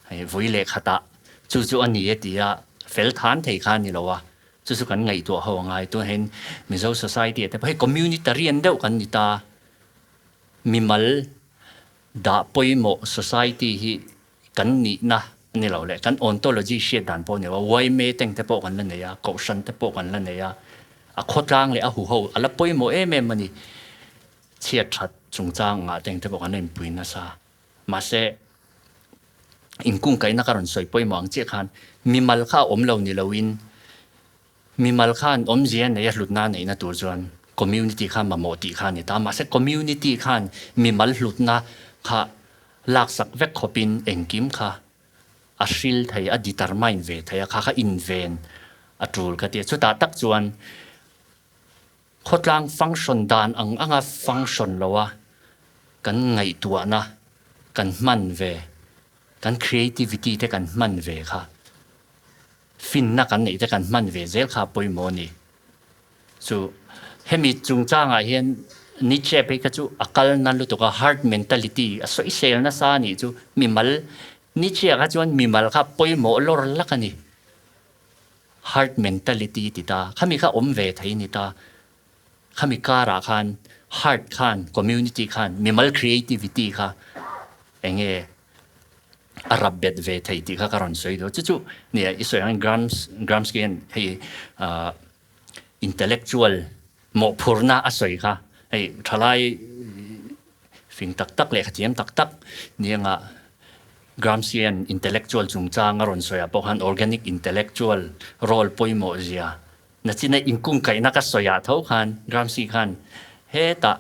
Hei vui leh khatah chu chu a ni e tia fel than thei kha a ni lo a, chu chu kan ngaihtuah ho a ngai. Tunah hian Mizo society ah te pawh hei communitarian deuh kan ni ta, mimal dah pawimawh society hi Kan nihna a ni lo leh kan ontology hriat dan pawh a ni lo a, yma tank te pawh kan la nei a, kohhran te pawh kan la nei a, a khawtlang leh a huho a la pawimawh em em a ni. Chhiat that chungchang ngah tank te pawh kan la inpui nasa. Mahse, inkungkaihna ka rawn sawi pawimawh ang chiah khan mimal kha a awm lo ni loin mimal khan awmzia nei a hlutna a neihna tur chuan community khan mamawh tih kha a ni ta. Mahse, community khan mimal hlutna kha Laksak vek khawpin engkim kha a hril thei, a determine ve thei a, kha kha inven a tul ka ti a. Chutah tak chuan khawtlang function dan ang anga function loa kan ngaihtuahna kan hman ve, kan creativity te kan hman ve kha, finna kan neih te kan hman ve zel kha a pawimawh a ni. Chu hemi chungchangah hian Nietzsche phei kha chu a kal na lutuk a, hard mentality a sawisel nasa a nih chu. Mimal, Nietzsche kha chuan mimal kha pawimawh lawr lak a ni. Hard mentality ti ta, khami kha awm ve thei ni ta. Khami karah khan hard khan, community khan mimal creativity kha eng nge a rap bet ve thei tih kha ka rawn sawi duh a. Chu chu nia i sawi angin Grams, Gramsci hian hei ah intellectual mawhphurhna a sawi kha hei thalai fing tak tak leh khathiam tak tak ni anga Gramsci hian intellectual chungchang a rawn sawi ah pawh khan organic intellectual role pawimawh zia nachina inkungkaihna ka sawi ah tho khan Gramsci khan hetah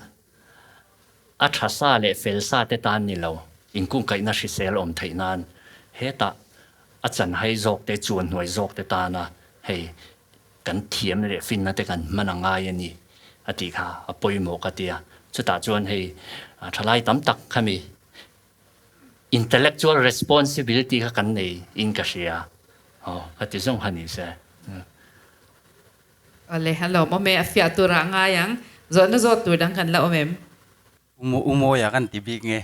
A tha sa leh fel sa te tan ni lo, inkungkaihna hrisel awm theih nan hetah a chanhai zawk te, chuanhnuai zawk te tana hei kan thiam leh finna te kan hman a ngai a ni a tih kha a pawimawh ka ti a. Chutah chuan hei thalai tam tak khami intellectual responsibility kha kan nei in ka hria. Aw ka ti zawng kha ni se. Awle, a lawmawm e, a fiah turah a ngai ang. Zawhna zawt tur dang kan la awm em? U Mawia kan ti bik nge?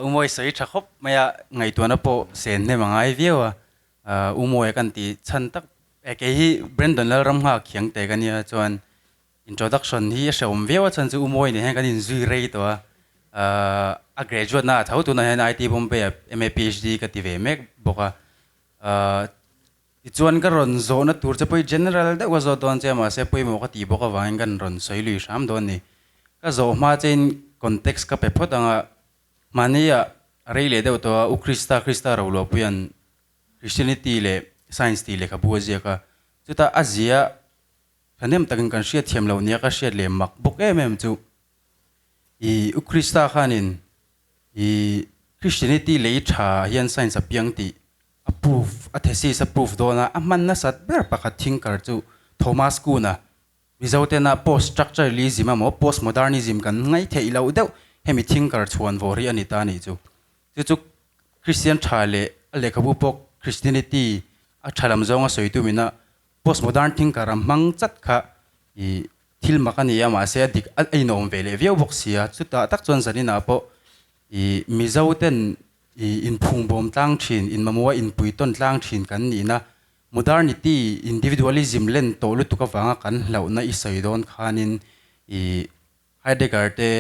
U Mawi sawi tha khawp mai a, ngaihtuahna pawh sen hnem a ngai viau a. U Mawia kan ti chhan tak e, kei hi Brandon Lalramnghak khiang te ka nia chuan introduction hi a hrehawm viau a chhan chu U Mawi nen hian kan inzui rei tawh a. A graduate na a tho tunah hian IT Bombay ah MA PhD ka ti ve mek bawk a. Tichuan ka rawn zawhna tur che pawh hi general deuh ka zawt dawn che a, mahse pawimawh ka tih bawk avangin kan rawn sawi lui hram dawn a ni. Ka zawh hma chein context ka pe phawt ang a, mahni ah rei leh deuh tawh a, U Krista, Krista Roluahpuia'n Christianity leh Science tih lehkhabu a ziak a, chutah a zia thahnem takin kan hriat thiam loh nia ka hriat leh mak bawk em em chu i U Krista khanin i Christianity lei tha hian science a piang tih a proof a thesis a proof dawn a, a hman nasat ber pakhat thinker chu Thomas Kuhn-a Mizo tena post-structuralism emaw post-modernism kan ngaihtheih loh deuh hemi thinker chhuan vawr hi a ni ta a nih chu. Chu chu Christian tha leh a lehkhabu pawh Christianity a tha lam zawnga sawi tumina post-modern thinker a hmang chat kha i thil mak a ni a, mahse a dik a inawm ve leh viau bawk si a. Chutah tak chuan zaninah pawh i Mizo ten i inphungbawm tlang thin, inmamawha inpuitawn tlang thin kan nihna Modernity, individualism len tawh lutuk avanga kan hlauhna i sawi dawn khanin i Heidegger te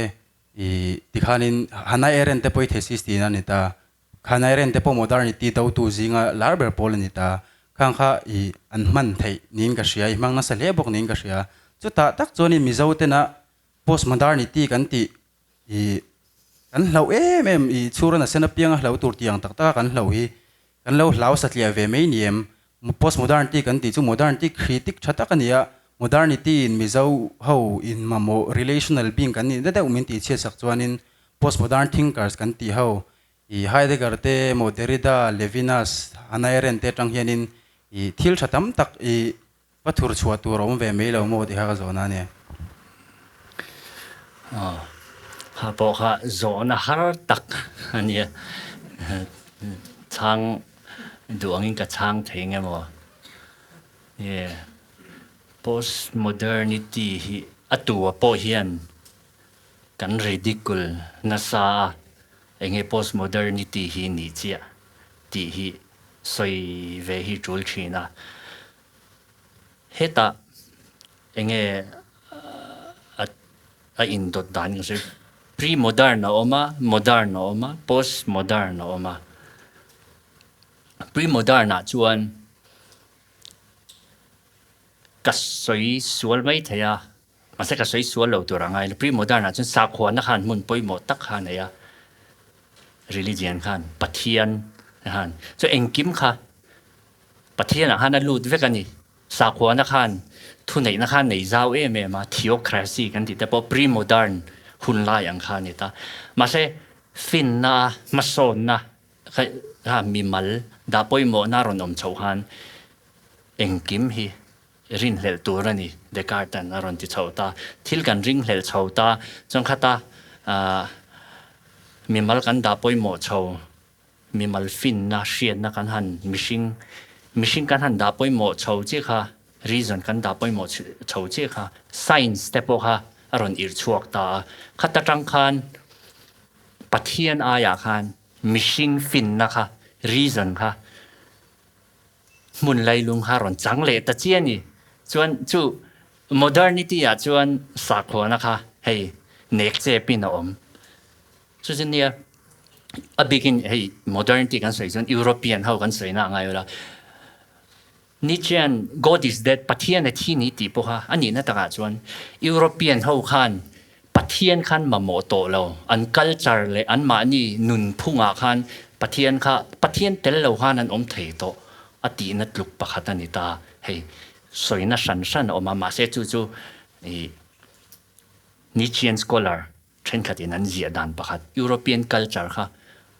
i tikhanin Hannah Arendt te pawh i thesis tiin a ni ta. Hannah Arendt te pawh modernity dotu zinga lar ber pawl a ni ta. Khang kha i an hman theih niin ka hria, i hmang nasa hle bawk niin ka hria. Chutah tak chuanin Mizo tena postmodernity kan tih i kan hlauh em em i chhura na sen apianga hlo tur tih ang tak taka kan hlo hi kan lo hlau satliah ve mai ni em? Postmodernity kan tih chu modernity critic tha tak a ni a, modernity in Mizo ho in mamawh relational being kan nih na deuh min tih chhiat sak chuanin postmodern thinkers kan tih ho i Heidegger te emaw Derrida, Levinas, Hannah Arendt te atang hianin i thil tha tam tak i Va thur chhuah tur a awm ve mai lo maw tih kha ka zawhna a nia. Aw, kha pawh kha zawhna har tak a nia. Chhang duh angin ka chhang thei nge maw? Nge postmodernity hi a tua pawh hian kan ridicule nasa a, enge postmodernity hi ni chiah tih hi sawi ve hi tul thin a. Hetah enge a a indawt dan ka sawi, pre-modern a awm a, modern a awm a, post-modern a awm a. Pre-modern ah chuan ka sawi sual mai thei a, mahse ka sawi sual lo tur a ngai lo. Pre-modern ah chuan sakhuana khan hmun pawimawh tak kha a nei a, religion khan, Pathian khan, chu engkim kha Pathianah khan a lut vek a ni. Sakhuana khan thuneihna khan nei zau em em a, theocracy kan tih te pawh pre-modern hun lai ang kha a ni ta. Mahse, finna, hmasawnna kha mimal dah pawimawhna a rawn awm chhoh khan engkim hi rinhlelh tur a ni, Descartes-a'n a rawn ti chhoh ta. Thil kan ringhlelh chho ta chuan khata mimal kan dah pawimawh chho Mimal finna, hriatna kan han mihring, mihring kan han dah pawimawh chho chiah kha, reason kan dah pawimawh chho chiah kha, science te pawh kha a rawn irh chhuak ta a. Khat atang khan Pathian aiah khan mihring finna kha, reason kha hmun lailung kha a rawn chang leh ta chiah a ni. Chuan chu modernity ah chuan sakhuana kha hei nek chepin a awm. Chu chu nia, a bikin hei modernity kan sawi chuan European ho kan sawi na a ngai ula. Nietzschean God is dead, Pathian a thi ni tih pawh kha a nihna takah chuan European ho khan Pathian khan mamawh tawh lo, an culture leh anmahni nunphungah khan Pathian kha Pathian tel lo khan an awm thei tawh a tihna tluk pakhat a ni ta. Hei sawina hran hran a awm a, mahse chu chu ih Nietzschean scholar Thenkhatin an ziah dan pakhat, European culture kha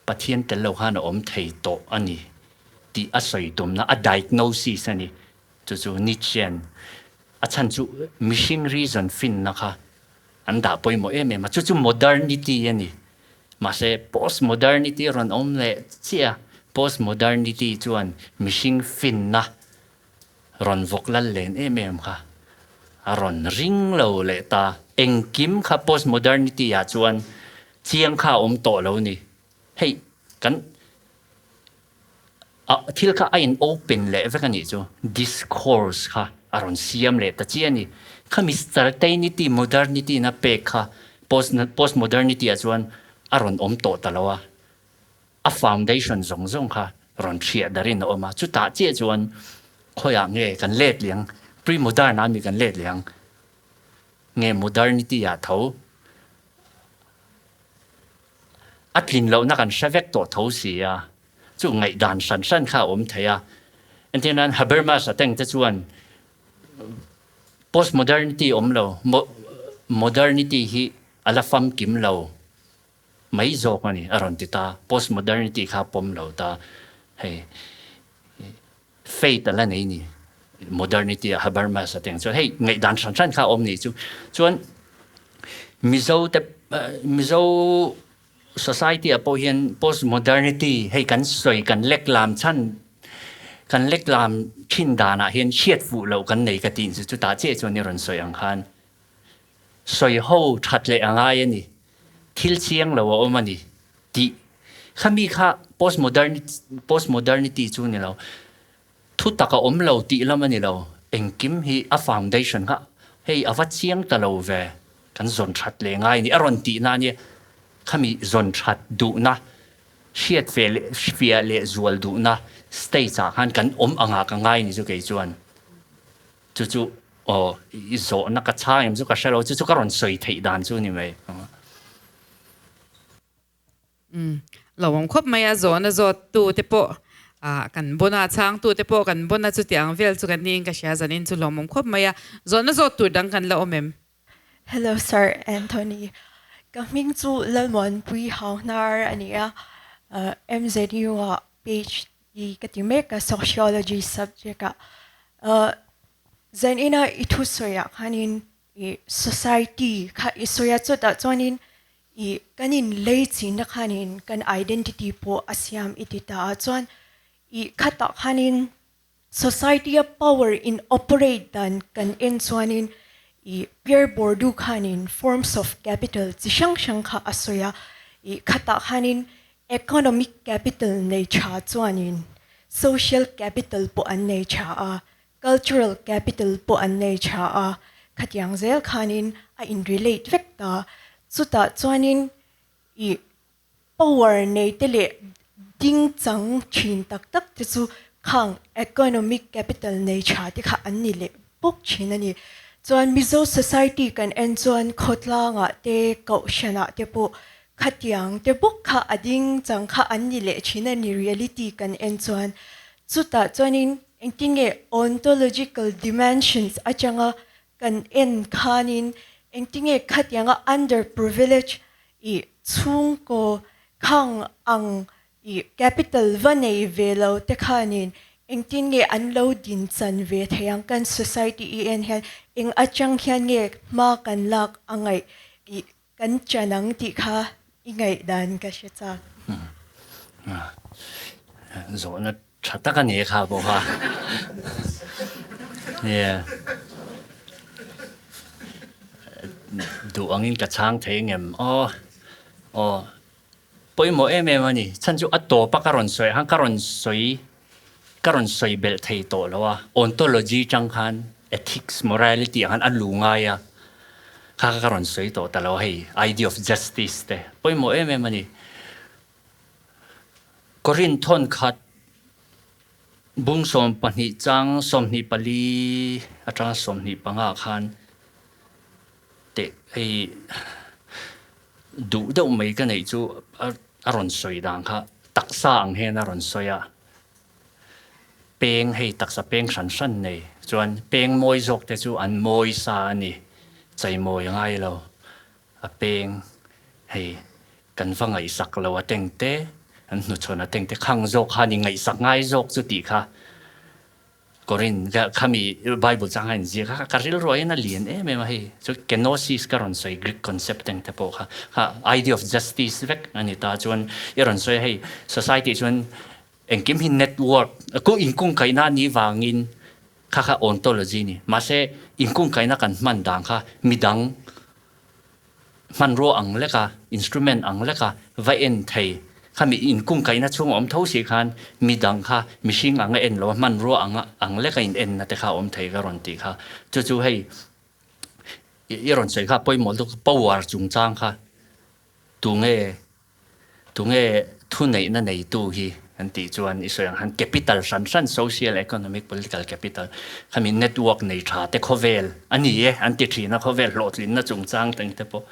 Pathian tel lo khan a awm thei tawh a ni tih a sawi tumna, a diagnosis a ni. Chu chu Nietzschean a chhan chu mihring reason finna kha an dah pawimawh em em a, chu chu modernity a ni. Mahse post-modernity rawn awm leh chiah a, post-modernity chuan mihring finna rawn vawk lal len em em kha a rawn ring lo leh ta. Engkim kha postmodernity ah chuan chiang kha a awm tawh lo ni. Hei kan a thil kha a in open leh vek a nih chu discourse kha a rawn siam leh ta chiah a ni. Khami certainty modernity na pek kha post postmodernity ah chuan a rawn awm tawh ta lo a. A foundation zawng zawng kha rawn hriah darin a awm a, chutah chiah chuan khawiah nge kan let leh ang, pre-modern ah mi kan let leh ang, nge modernity ah tho a tlin lohna kan hre vek tawh tho si a, chu ngaihdan hran hran kha a awm thei a. Entirnan Habermas a teng te chuan postmodernity awm lo, modernity hi a la famkim lo mai zawk a ni a rawn ti ta. Postmodernity kha a pawm lo ta. Hei faith a la nei ni modernity a Habermas a teng chuan hei ngaihdan hran hran kha a awm ni chu. Chuan Mizo te Mizo Society ah pawh hian postmodernity hei kan sawi kan lek lam chhan kan lek lam thin danah hian hriat fuh loh kan nei ka tih chu chutah chiah chuan i rawn sawi ang khan sawi ho that leh a ngai a ni, thil chiang lo a awm a ni tih khami kha postmodernity chu ni lo thu tak a awm lo tih lam a ni lo, engkim hi a foundation kha hei a va chiang ta lo ve, kan zawn that leh ngai a ni, a rawn tihna a nia, khami zawn that duhna, hriat ve leh fiah leh zual duhna stage ah khan kan awm angah ka ngai a ni chu kei chuan, chu chu aw i zawhna ka chhang em chu ka hre lo, chu chu ka rawn sawi theih dan chu a ni mai. Umm lo awm khawp mai a, zawhna zawt tu te pawh ah kan bawn a, chhang tu te pawh kan bawn a, chuti ang vel chu kan niin ka hria zanin chu lawm awm khawp mai a, zawhna zawt tur dang kan la awm em? Hello Sir Anthony, ka hming chu Lalmuanpui Hauhnar a ni a, MZU ah PhD ka ti mek a Sociology subject ah. Zanin a i thusawi ah khanin i society kha i sawi a chutah chuanin i kan in lei chinna khanin kan identity pawh a siam i ti ta a chuan i khatah khanin society a power in operate dan kan en chuanin i Pierre Bourdieu khanin forms of capital chi hrang hrang kha a sawi a i khatah khanin economic capital nei tha chuanin social capital pawh an nei tha a Cultural capital pawh an nei tha a, khatiang zel khanin a in relate vek ta. Chutah chuanin i power nei te leh ding chang thin tak tak te chu khang economic capital nei tha te kha an ni leh bawk thin a ni. Chuan Mizo society kan en chuan khawtlangah te kohhranah te pawh khatiang te bawk kha a ding chang kha an ni leh thin a ni reality kan en chuan. Chutah chuanin Engtinge ontological dimensions atanga kan en khanin engtinge khatianga underprivileged i chhungkaw khang ang i capital va nei ve lo te khanin engtin nge an lo din chan ve thei ang kan society i en hian eng atang hian nge hma kan lak a ngaih i kan chan ang tih kha i ngaihdan ka hre chak. Zawhna tha tak a ni kha pawh kha. Yeah. Duh angin ka chhang thei ngem. Aw, aw. Pawimawh em em a ni. Chhan chu a tawp a ka rawn sawi khan ka rawn sawi ka rawn sawi belh thei tawh lo a. Ontology tang khan ethics, morality ang khan a lu ngai a. Kha kha ka rawn sawi tawh ta lo a hei idea of justice te. Pawimawh em em a ni. Korin thawn khat bung 12 chang 24 atanga 25 khan teh hei duh deuh mai ka neih chu a rawn sawi dan kha taksa ang hian a rawn sawi a, peng hei taksa peng hran hran nei chuan peng mawi zawk te chu an mawi sa a ni, cheimawi a ngai lo, a peng hei kan va ngaihsak lo a teng te, an hnuchhawn a teng te khang zawk kha ni ngaihsak ngai zawk chu tih kha. Korin khami Bible chang a inziak a, ka rilru aiin a lian em em a hei. Chu kenosis ka rawn sawi Greek concept eng te pawh kha, kha idea of justice vek a ni ta. Chuan i rawn sawi a hei society chuan engkim hi network inkungkaihna a nih vangin kha kha ontology a ni. Mahse inkungkaihna kan hman dan kha midang hmanrua ang leka, instrument ang leka va en thei. Khami inkungkaihna chhung a awm tho si khan midang kha mihring anga en lo a, hmanrua anga ang leka in enna te kha a awm thei ka rawn tih kha. Chu chu hei i rawn sawi kha pawimawh lutuk power chungchang kha tunge Tunge thuneihna neitu hi an tih chuan i sawi ang khan capital hran hran, social, economic, political capital khami network nei tha te khawvel a ni e an ti thin a, khawvel hlawhtlinna chungchang te te pawh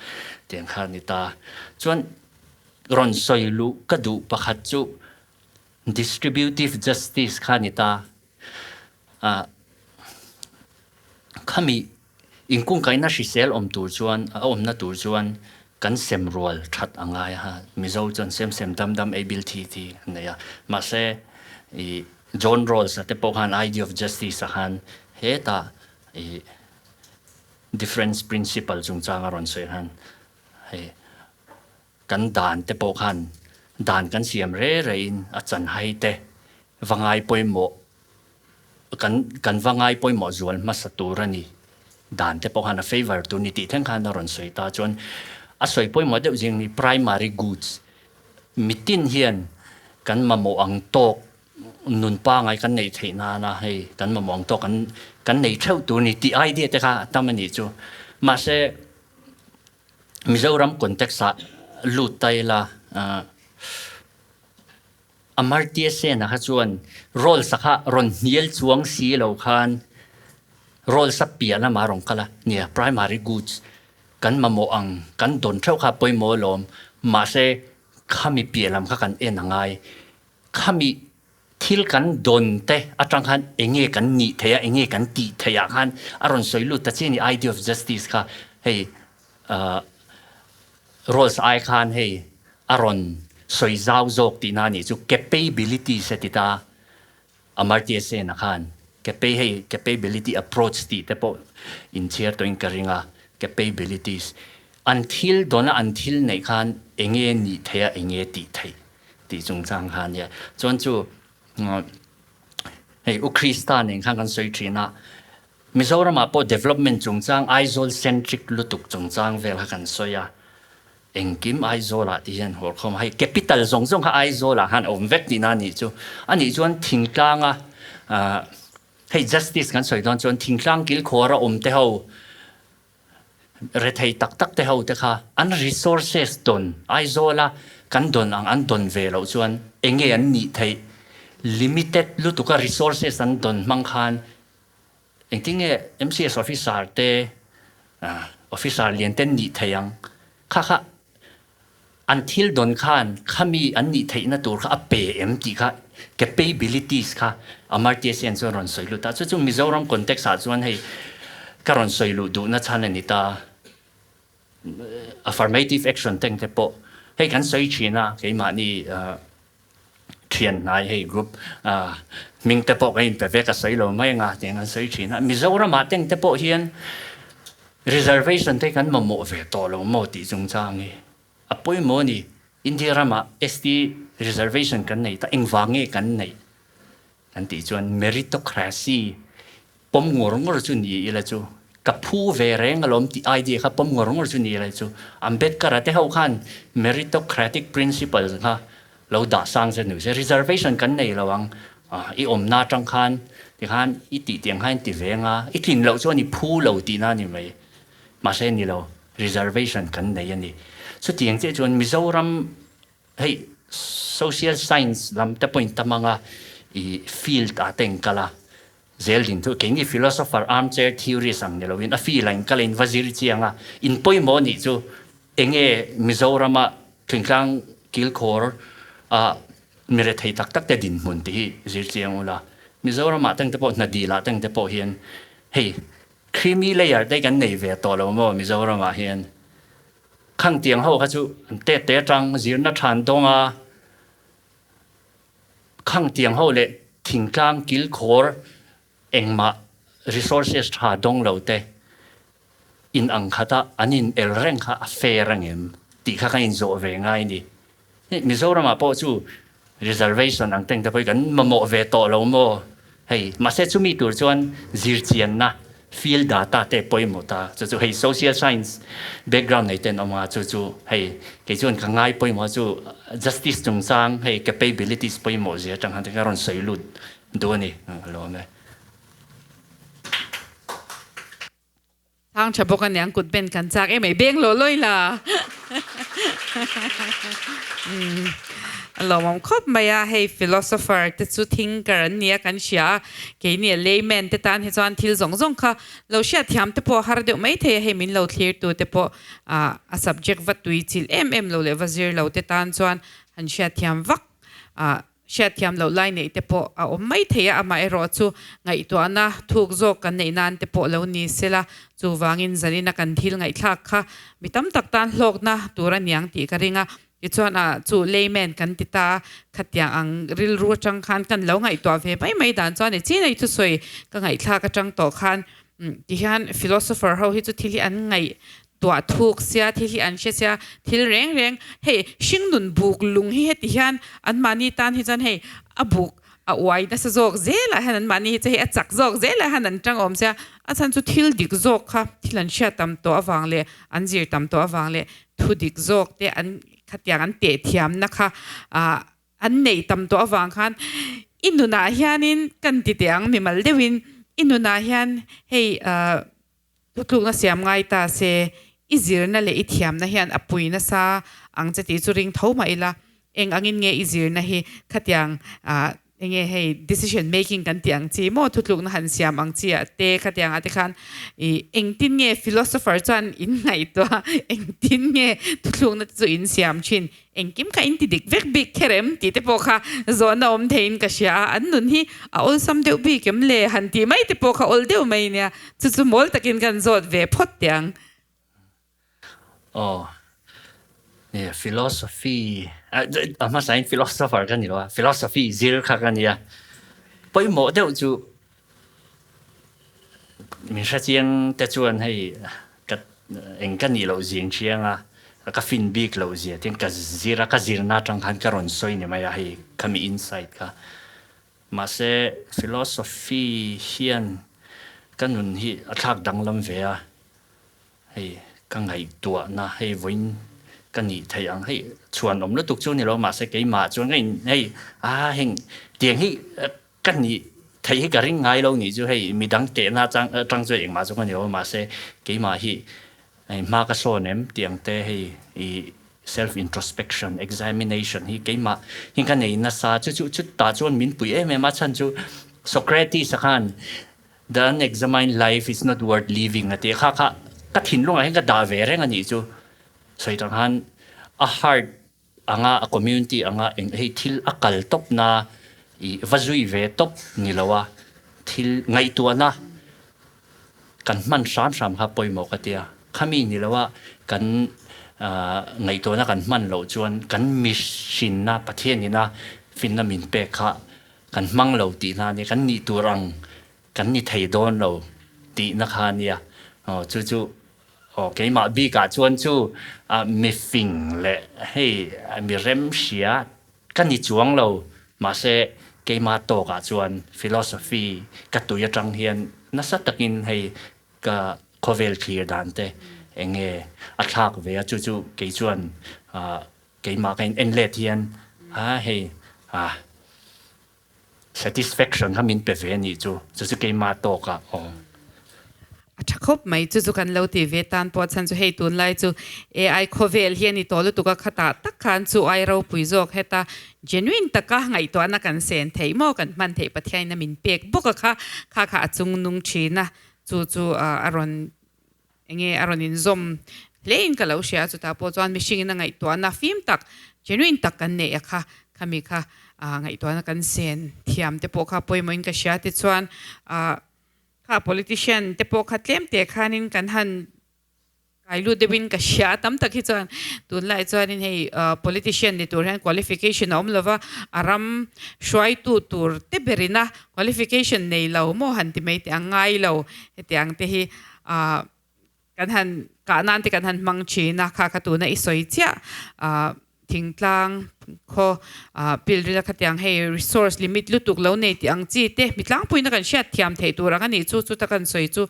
tiang kha a ni ta. Chuan rawn sawi luh ka duh pakhat chu distributive justice kha a ni ta. Khami inkungkaihna hrisel awm tur chuan, a awmna tur chuan kan sem rual that a ngai a, Mizo chuan sem sem dam dam ei bil thi thi an nei a. Mahse, i John Rawls a te pawh khan idea of justice ah khan hetah i difference principle chungchang a rawn sawi khan hei kan dan te pawh khan dan kan siam re re in a chanhai te va ngai pawimawh kan kan va ngai pawimawh zual hmasa tur a ni. Dan te pawh khan a favour tur ni tih thleng khan a rawn sawi ta chuan a sawi pawimawh deuh zing ni primary goods mitin hian kan mamawh ang tawk nun pangai kan neih theih nana hei kan mamawh ang tawk kan kan nei theuh tur ni tih idea te kha a tam a nih chu. Mahse Mizoram context ah lut ta ila Amartya Sen-a kha chuan Rawls-a kha rawn hnial chuang si lo khan Rawls-a piah lamah a rawn kal a, nia primary goods kan mamawh ang kan dawn theuh kha pawimawh alawm, mahse khami piah lam kha kan en a ngai, khami thil kan dawn te atang khan enge kan nih theih a, enge kan tih theih ah khan a rawn sawi lut ta chiah a ni idea of justice kha hei Rawls ai khan hei a rawn sawi zau zawk tihna a nih chu capabilities a ti ta Amartya Sen-a khan hei capability approach tih te pawh inchhiar tawhin ka ring a capabilities an thil dawna an thil neih khan enge nih theih a enge tih theih tih chungchang kha a nia. Chuan chu hei U Krista nen khan kan sawi thin a, Mizoramah pawh development chungchang Aizawl centric lutuk chungchang vel kha kan sawi a, engkim Aizawlah ti hian haw khawm a, hei capital zawng zawng kha Aizawlah khan a awm vek tihna a nih chu. A nih chuan thingtlanga hei justice kan sawi dawn chuan thingtlang kilkhawra awm te ho Rethei tak tak te ho te kha an resources dawn Aizawla kan dawn ang an dawn ve loh chuan enge an nih theih? Limited lutuka resources an dawn hmang khan engtin nge MCS officer te officer lian te an nih theih ang? Kha kha an thil dawn khan khami an nih theihna tur kha a pe em tih kha capabilities kha Amartya Sen chuan rawn sawi lut a, chu chu Mizoram context ah chuan hei ka rawn sawi luh duhna chhan a ni ta. Affirmative action teng te pawh hei kan sawi thin a, keimahni thian hnai hei group hming te pawh ka inpe ve ka sawi lo mai anga tiang an sawi thin a, Mizoram ah teng te pawh hian reservation te kan mamawh ve tawh lo maw tih chungchang hi a pawimawh a ni. India ramah ST reservation kan nei ta engvang nge kan neih kan tih chuan meritocracy pawm ngawr ngawr chu ni ila chu ka phu ve reng alawm tih idea kha pawm ngawr ngawr chu ni ila chu Ambedkar-a te ho khan meritocratic principles kha lo dah sang zet ni se reservation kan nei lo ang i awmna atang khan tikhan i tih tiang khan i ti ve anga i tlin loh chuan i phu lo tihna a ni mai mahse ni lo reservation kan nei a ni. Chutiang chiah chuan Mizoram hei social science lam te pawhin tam anga i field ah te in kal a, zel din chu keini philosopher armchair theorist ang ni loin a field ah in kal a in va zir chiang a, in pawimawh nih chu enge Mizorama thingtlang kilkhawr a mi rethei tak tak te dinhmun tih hi zir chiang ula. Mizoramah teng te pawh hna dil ah teng te pawh hian hei Creamy layer te kan nei ve tawh lo maw Mizoram ah hian. Khang tiang ho kha chu an tet te atang zirna than dawng a, khang tiang ho leh thingtlang kilkhawr engmah resources tha dawng lo te in ang khat a an in el reng kha a fair angem tih kha kan inzawh ve ngai ni. Mizoram ah pawh chu reservation ang teng te pawh hi kan mamawh ve tawh lo maw? Hei, mahse chumi tur chuan zirchianna, field data te pawimawh ta, chu chu hei social science background nei ten awm a, chu chu hei kei chuan ka ngai pawimawh chu justice chungchang hei capabilities pawimawh zia atang khan ka rawn sawi lut duh a ni, ka lawm e. Thang tha bawk a niang kut ben kan chak em ei beng lo lawi la. A lawmawm khawp mai a, hei philosopher te chu thinker an nia kan hria a, keini a layman te tan hi chuan thil zawng zawng kha lo hriat thiam te pawh a har deuh mai thei a, hei min lo thlir tu te pawh a subject va tui chilh em em lo leh va zir lo te tan chuan han hriat thiam vak a. Hriatthiam loh lai neih te pawh a awm mai thei a, amaherawh chu ngaihtuahna thuk zawk kan neih nan te pawh lo ni sela, chuvangin zanina kan thil ngaihthlak kha mi tam tak tan hlawkna tur a niang tih ka ring a, tichuan ah chu layman kan ti ta a, khatiang ang rilru atang khan kan lo ngaihtuah ve mai mai dan chuan i chinai thusawi ka ngaihthlak atang tawh khan tihian philosopher ho hi chu thil hi an ngaih tuah thuk sia, thil hi an hre sia, thil reng reng hei hringnun buk lung hi heti hian anmahni tan hi chuan hei a buk a uai nasa zawk zelah hian anmahni hi chu hei a chak zawk zelah hian an tang awm sia, a chhan chu thil dik zawk kha thil an hriat tam tawh avang leh an zir tam tawh avang leh thu dik zawk te an khatiang an teh thiamna kha ah an neih tam tawh avang khan i nunah hianin kan ti teh ang mimal deuhin i nunah hian hei ah Thutlukna siam ngai ta se, i zirna leh i thiamna hian a pui nasa ang che tih chu ring tho mah ila, eng angin nge i zirna hi khatiang eng nge hei decision making kan tih ang chi maw thutlukna han siam ang chi ah te khatiang ah te khan i engtin nge philosopher chuan in ngaihtuah engtin nge thutlukna te chu in siam thin Engkim kha in ti dik vek bik kher em tih te pawh kha zawhna awm theiin ka hria a, an nun hi a awlsam deuh bik em le han tih mai te pawh kha awl deuh mai nia, chu chu mawl takin kan zawt ve phawt teh ang. Aw, nia philosophy, a hmasain philosopher ka ni lo a, philosophy zir kha ka nia, pawimawh deuh chu Min hrechiang te chuan hei ka eng ka nih loh zing thiang a, ka fin bik loh zia tin ka zir a, ka zirna atang khan ka rawn sawi ni mai a hei khami insight kha. Mahse philosophy hian ka nun hi a thlak danglam ve a, hei ka ngaihtuahna hei vawiin ka nih theih ang hei chhuanawm lutuk chu ni lo mahse keimah chuan ka in hei a heng tiang hi Ka nih theih hi ka ring ngai lo nih chu hei midang tehna chang atang chuan engmah chu ka ni lo mahse keimah hi hma ka sawn em tih ang te hei i self introspection examination hi keimah hi ka nei nasa chu chu chutah chuan min pui em em a chhan chu Socrates a khan the unexamined life is not worth living a tih kha kha ka thinlungah hian ka dah ve reng a nih chu sawi tang khan a heart anga a community anga eng hei thil a kal tawp na ih va zui ve tawp ni lo a, thil ngaihtuahna kan hman hram hram kha pawimawh ka tia, khami ni lo a kan ngaihtuahna kan hman loh chuan kan mihrinna Pathianina finna min pek kha kan hmang lo tihna a nia, kan nih tur ang kan ni thei dawn lo tihna kha a nia, aw chu chu Aw, keimah bikah chuan chu mifing leh hei mi remhria ka ni chuang lo, mahse keimah tawkah chuan philosophy ka tui atang hian nasa takin hei ka khawvel thlir dan te eng nge a thlak ve a, chu chu kei chuan keimah ka in en let hian a hei Satisfaction kha min pe ve anih chu, chu chu keimah tawkah aw. A tha khawp mai, chu chu kan lo ti ve tan pawh chhan chu hei tunlai chu AI khawvel hi a ni tawh lutuk a, khatah tak khan chu ai ropui zawk heta genuine taka ngaihtuahna kan sen theih maw kan hman theih Pathianin a min pek bawk a kha, kha kha a chung nung thin a, chu chu a rawn enge a rawn inzawm hlein ka lo hria a, chutah pawh chuan mihringin a ngaihtuahna fim tak, genuine tak kan neih a kha, khami kha ngaihtuahna kan sen thiam te pawh kha pawimawhin ka hria tichuan kha politician te pawh kha tlem te khanin kan han kai lut deuhin ka hria a, tam tak hi chuan tunlai chuanin hei politician ni tur hian qualification a awm lova, a ram hruaitu tur te berina qualification nei lo maw han ti mai teh ang ngai lo hetiang te hi ah kan han kah nan te kan han hmang thin a, kha kha tuna i sawi chiah ah thingtlang khaw ah pilril a khatiang hei resource limit lutuk lo nei tih ang chi te mi tlangpuiin a kan hriat thiam theih tur ang a nih chu chuta kan sawi chu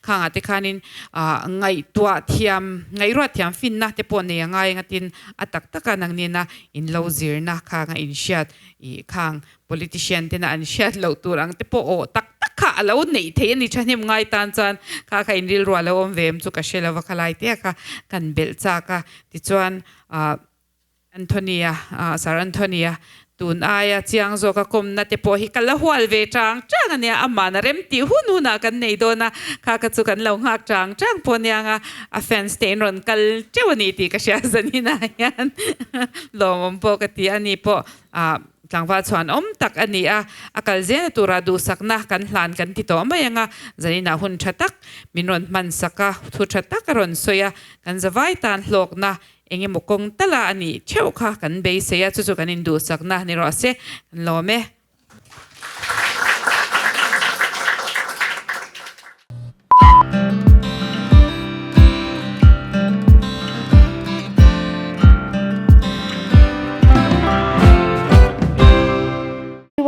khangah te khanin ah ngaihtuah thiam ngaihruat thiam finna te pawh nei a ngai ang a tin a tak taka nangnena in lo zirna khang a inhriat ih khang Politician tena an hriat loh tur ang te pawh aw tak tak kha a lo neih theih a ni thahnem ngai tan chuan kha kha in rilru a lo awm ve em chu ka hre lo va khalai te kha kan belh chak a tichuan ah Anthony-a ah Sir Anthony-a tun aia chiang zawk a kawmna te pawh hi ka la hual ve chang chang a nia amahna rem tih hun hunah kan nei dawn a kha kha chu kan lo nghak chang chang pawh aniang a a fans te in rawn kal teuh a ni tih ka hria zaninah hian lawmawm pawh ka ti a ni pawh ah. Tlangval chhuan awm tak a ni a, a kal zelna tura duhsakna kan hlan kan ti tawh mai ang a, zaninah hun tha tak min rawn hman sak a, thu tha tak a rawn sawi a, kan zavai tan hlawkna eng emaw kawng tala a nih theuh kha kan beisei a, chu chu kan induhsakna ni rawh se, kan lawm e.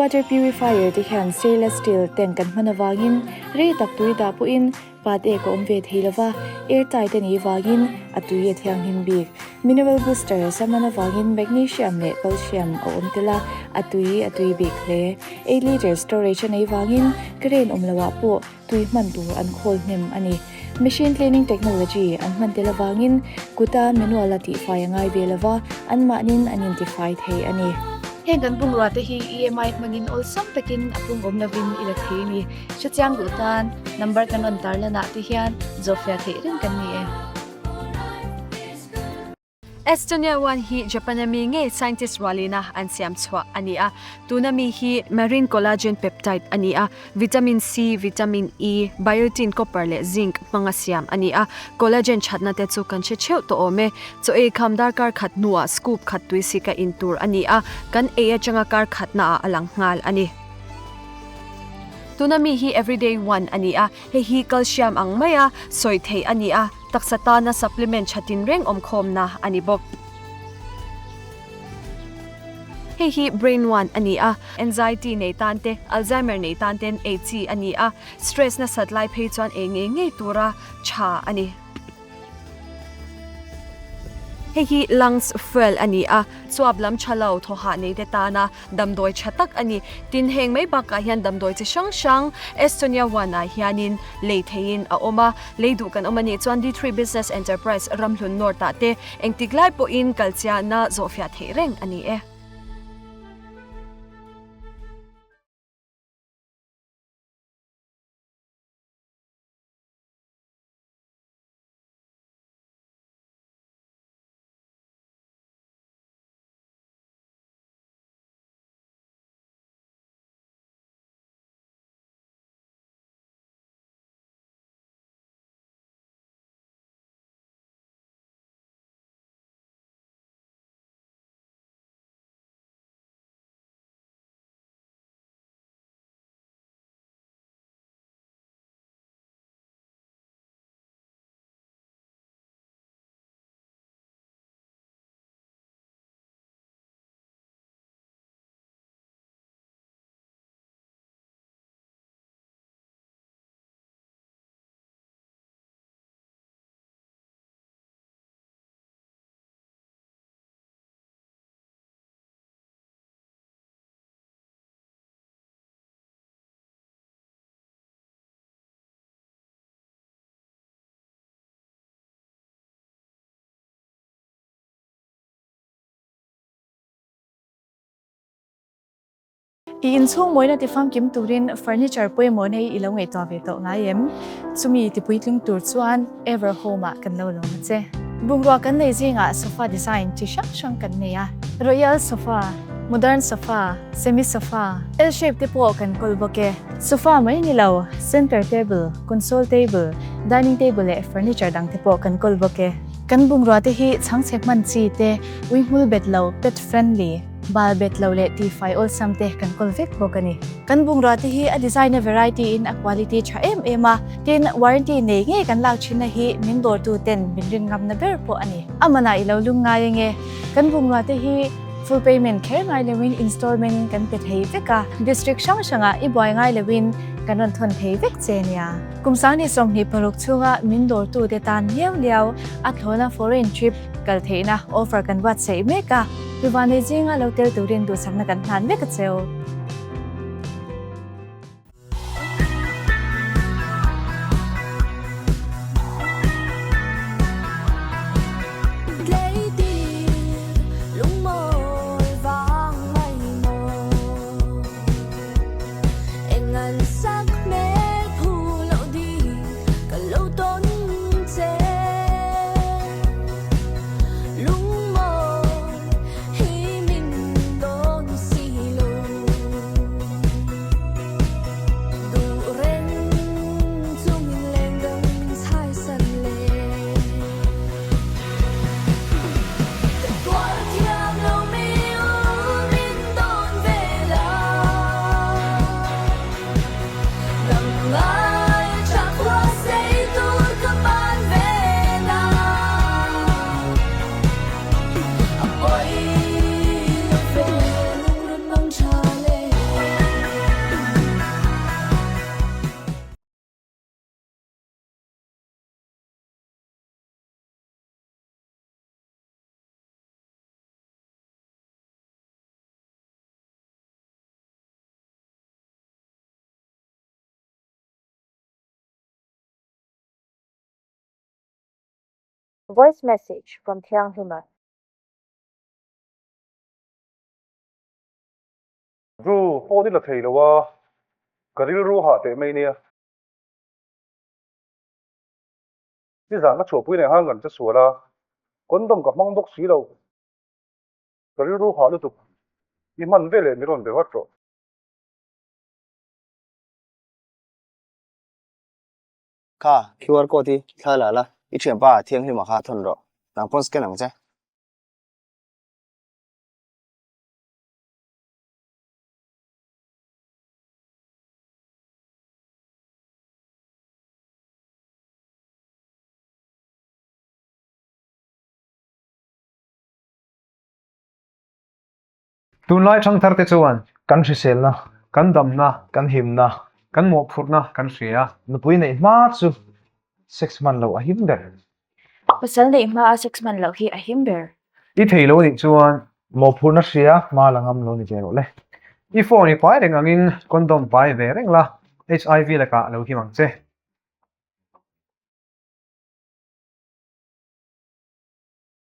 Water purifier te hian stainless steel tank kan hman avangin rei tak tui dah pawhin pat ek a awm ve thei lova, air tight a nih vangin a tui a thianghlim bik. Mineral boosters a hman avangin magnesium leh calcium a awm tel a, a tui a tui bik hle. 8 litre storage a nei vangin crane awm loah pawh tui hman tur an khawl hnem a ni. Machine cleaning technology an hman tel avangin kuta manual a tihfai a ngai ve lova, anmahnin an intifai thei a ni. Heng kan bungrua te hi EMI hmangin awlsam takin a pung awm lovin i la thei a ni. Hrechiang duh tan number kan rawn tarlanah te hian zawhfiah theih reng kan ni e. Estonia one hi Japan a mi ngei scientist rualina an siam chhuah a ni a, tuna mi hi marine collagen peptide a ni a, vitamin C, vitamin E, biotin, copper leh zinc hmanga siam a ni a, collagen thatna te chu kan hre theuh tawh awm e. Chaw ei kham darkar khat hnuah scoop khat tui sika in tur a ni a, kan ei atanga kar khatnaah a lang nghal a ni. Tuna mi hi everyday one a ni a, hei hi calcium ang maia sawi theih a ni a, Taksa tana supplement tha tinreng awmkhawmna a ni bawk. Hei hi Brain One a ni a, anxiety nei tan te, Alzheimer nei tan ten ei chi a ni a, stress nasat lai phei chuan ei ngei ngei tura tha a ni. Hei hi Lungs Fuel a ni a, chuap lam tha lo thawhah nei te tana Damdawi tha tak a ni. Tin, heng mai bakah hian damdawi chi hrang hrang Estonia One ah hianin lei theihin a awm a. Lei duh kan awm a nih chuan D3 Business Enterprise Ramhlun North ah te engtik lai pawhin kalchiahna zawhfiah theih reng a ni e. I inchhung mawina ti famkim turin furniture pawimawh nei i lo ngaihtuah ve tawh ngai em? Chumi ti puitling tur chuan Ever Home ah kan lo lawm a che. Bungrua kan nei zingah sofa design chi hrang hrang kan nei a, Royal sofa, Modern sofa, Semi sofa, L shape te pawh kan kawl bawk e. Sofa mai ni lo, center table, console table, dining table leh furniture dang te pawh kan kawl bawk e. Kan bungrua te hi chhangchhe hman chi te, ui hmul bet lo, pet friendly, bal bet lo leh tifai awlsam te kan kawl vek bawk a ni. Kan bungrua te hi a design a variety in a quality tha em em a, tin warranty nei ngei kan lak thinna hi min dawrtu ten min rin ngamna ber pawh a ni. A manah i lo lung ngai ange, kan bungrua te hi full payment kher ngai loin installment in kan pe thei vek a, district hrang hrangah i buai ngai loin kan rawn thawn thei vek che nia. Kum 2026 chhunga min dawrtute tan liau liau a thlawna foreign trip kal theihna offer kan buatsaih mek a, Rivanei zinga lo tel turin duhsakna kan hlan vek a cheu. Voice message from Thianghlima. Drew, phone i la thei lo a, ka rilru hah teh mai nia. Nizan ka chhuahpui leh nghal kan che sual a, condom ka hmang bawk si lo. Ka rilru hah lutuk, i hman veleh mi rawn be vat rawh. Kha QR code hi thla la la, i thianpa thianghlimah kha thawn rawh, nang pawn scan ang che. Tunlai thangthar te chuan kan hriselna, kan damna, kan himna, kan mawhphurhna kan hria. Nupui neih hma chu sex hman loh a him ber. Pasal neih hma a sex hman loh hi a him ber. I thei lo anih chuan mawhphurhna hria hma la ngam lo ni ve rawh le. I phone i pai reng angin condom pai ve reng la, HIV lakah lo him ang che.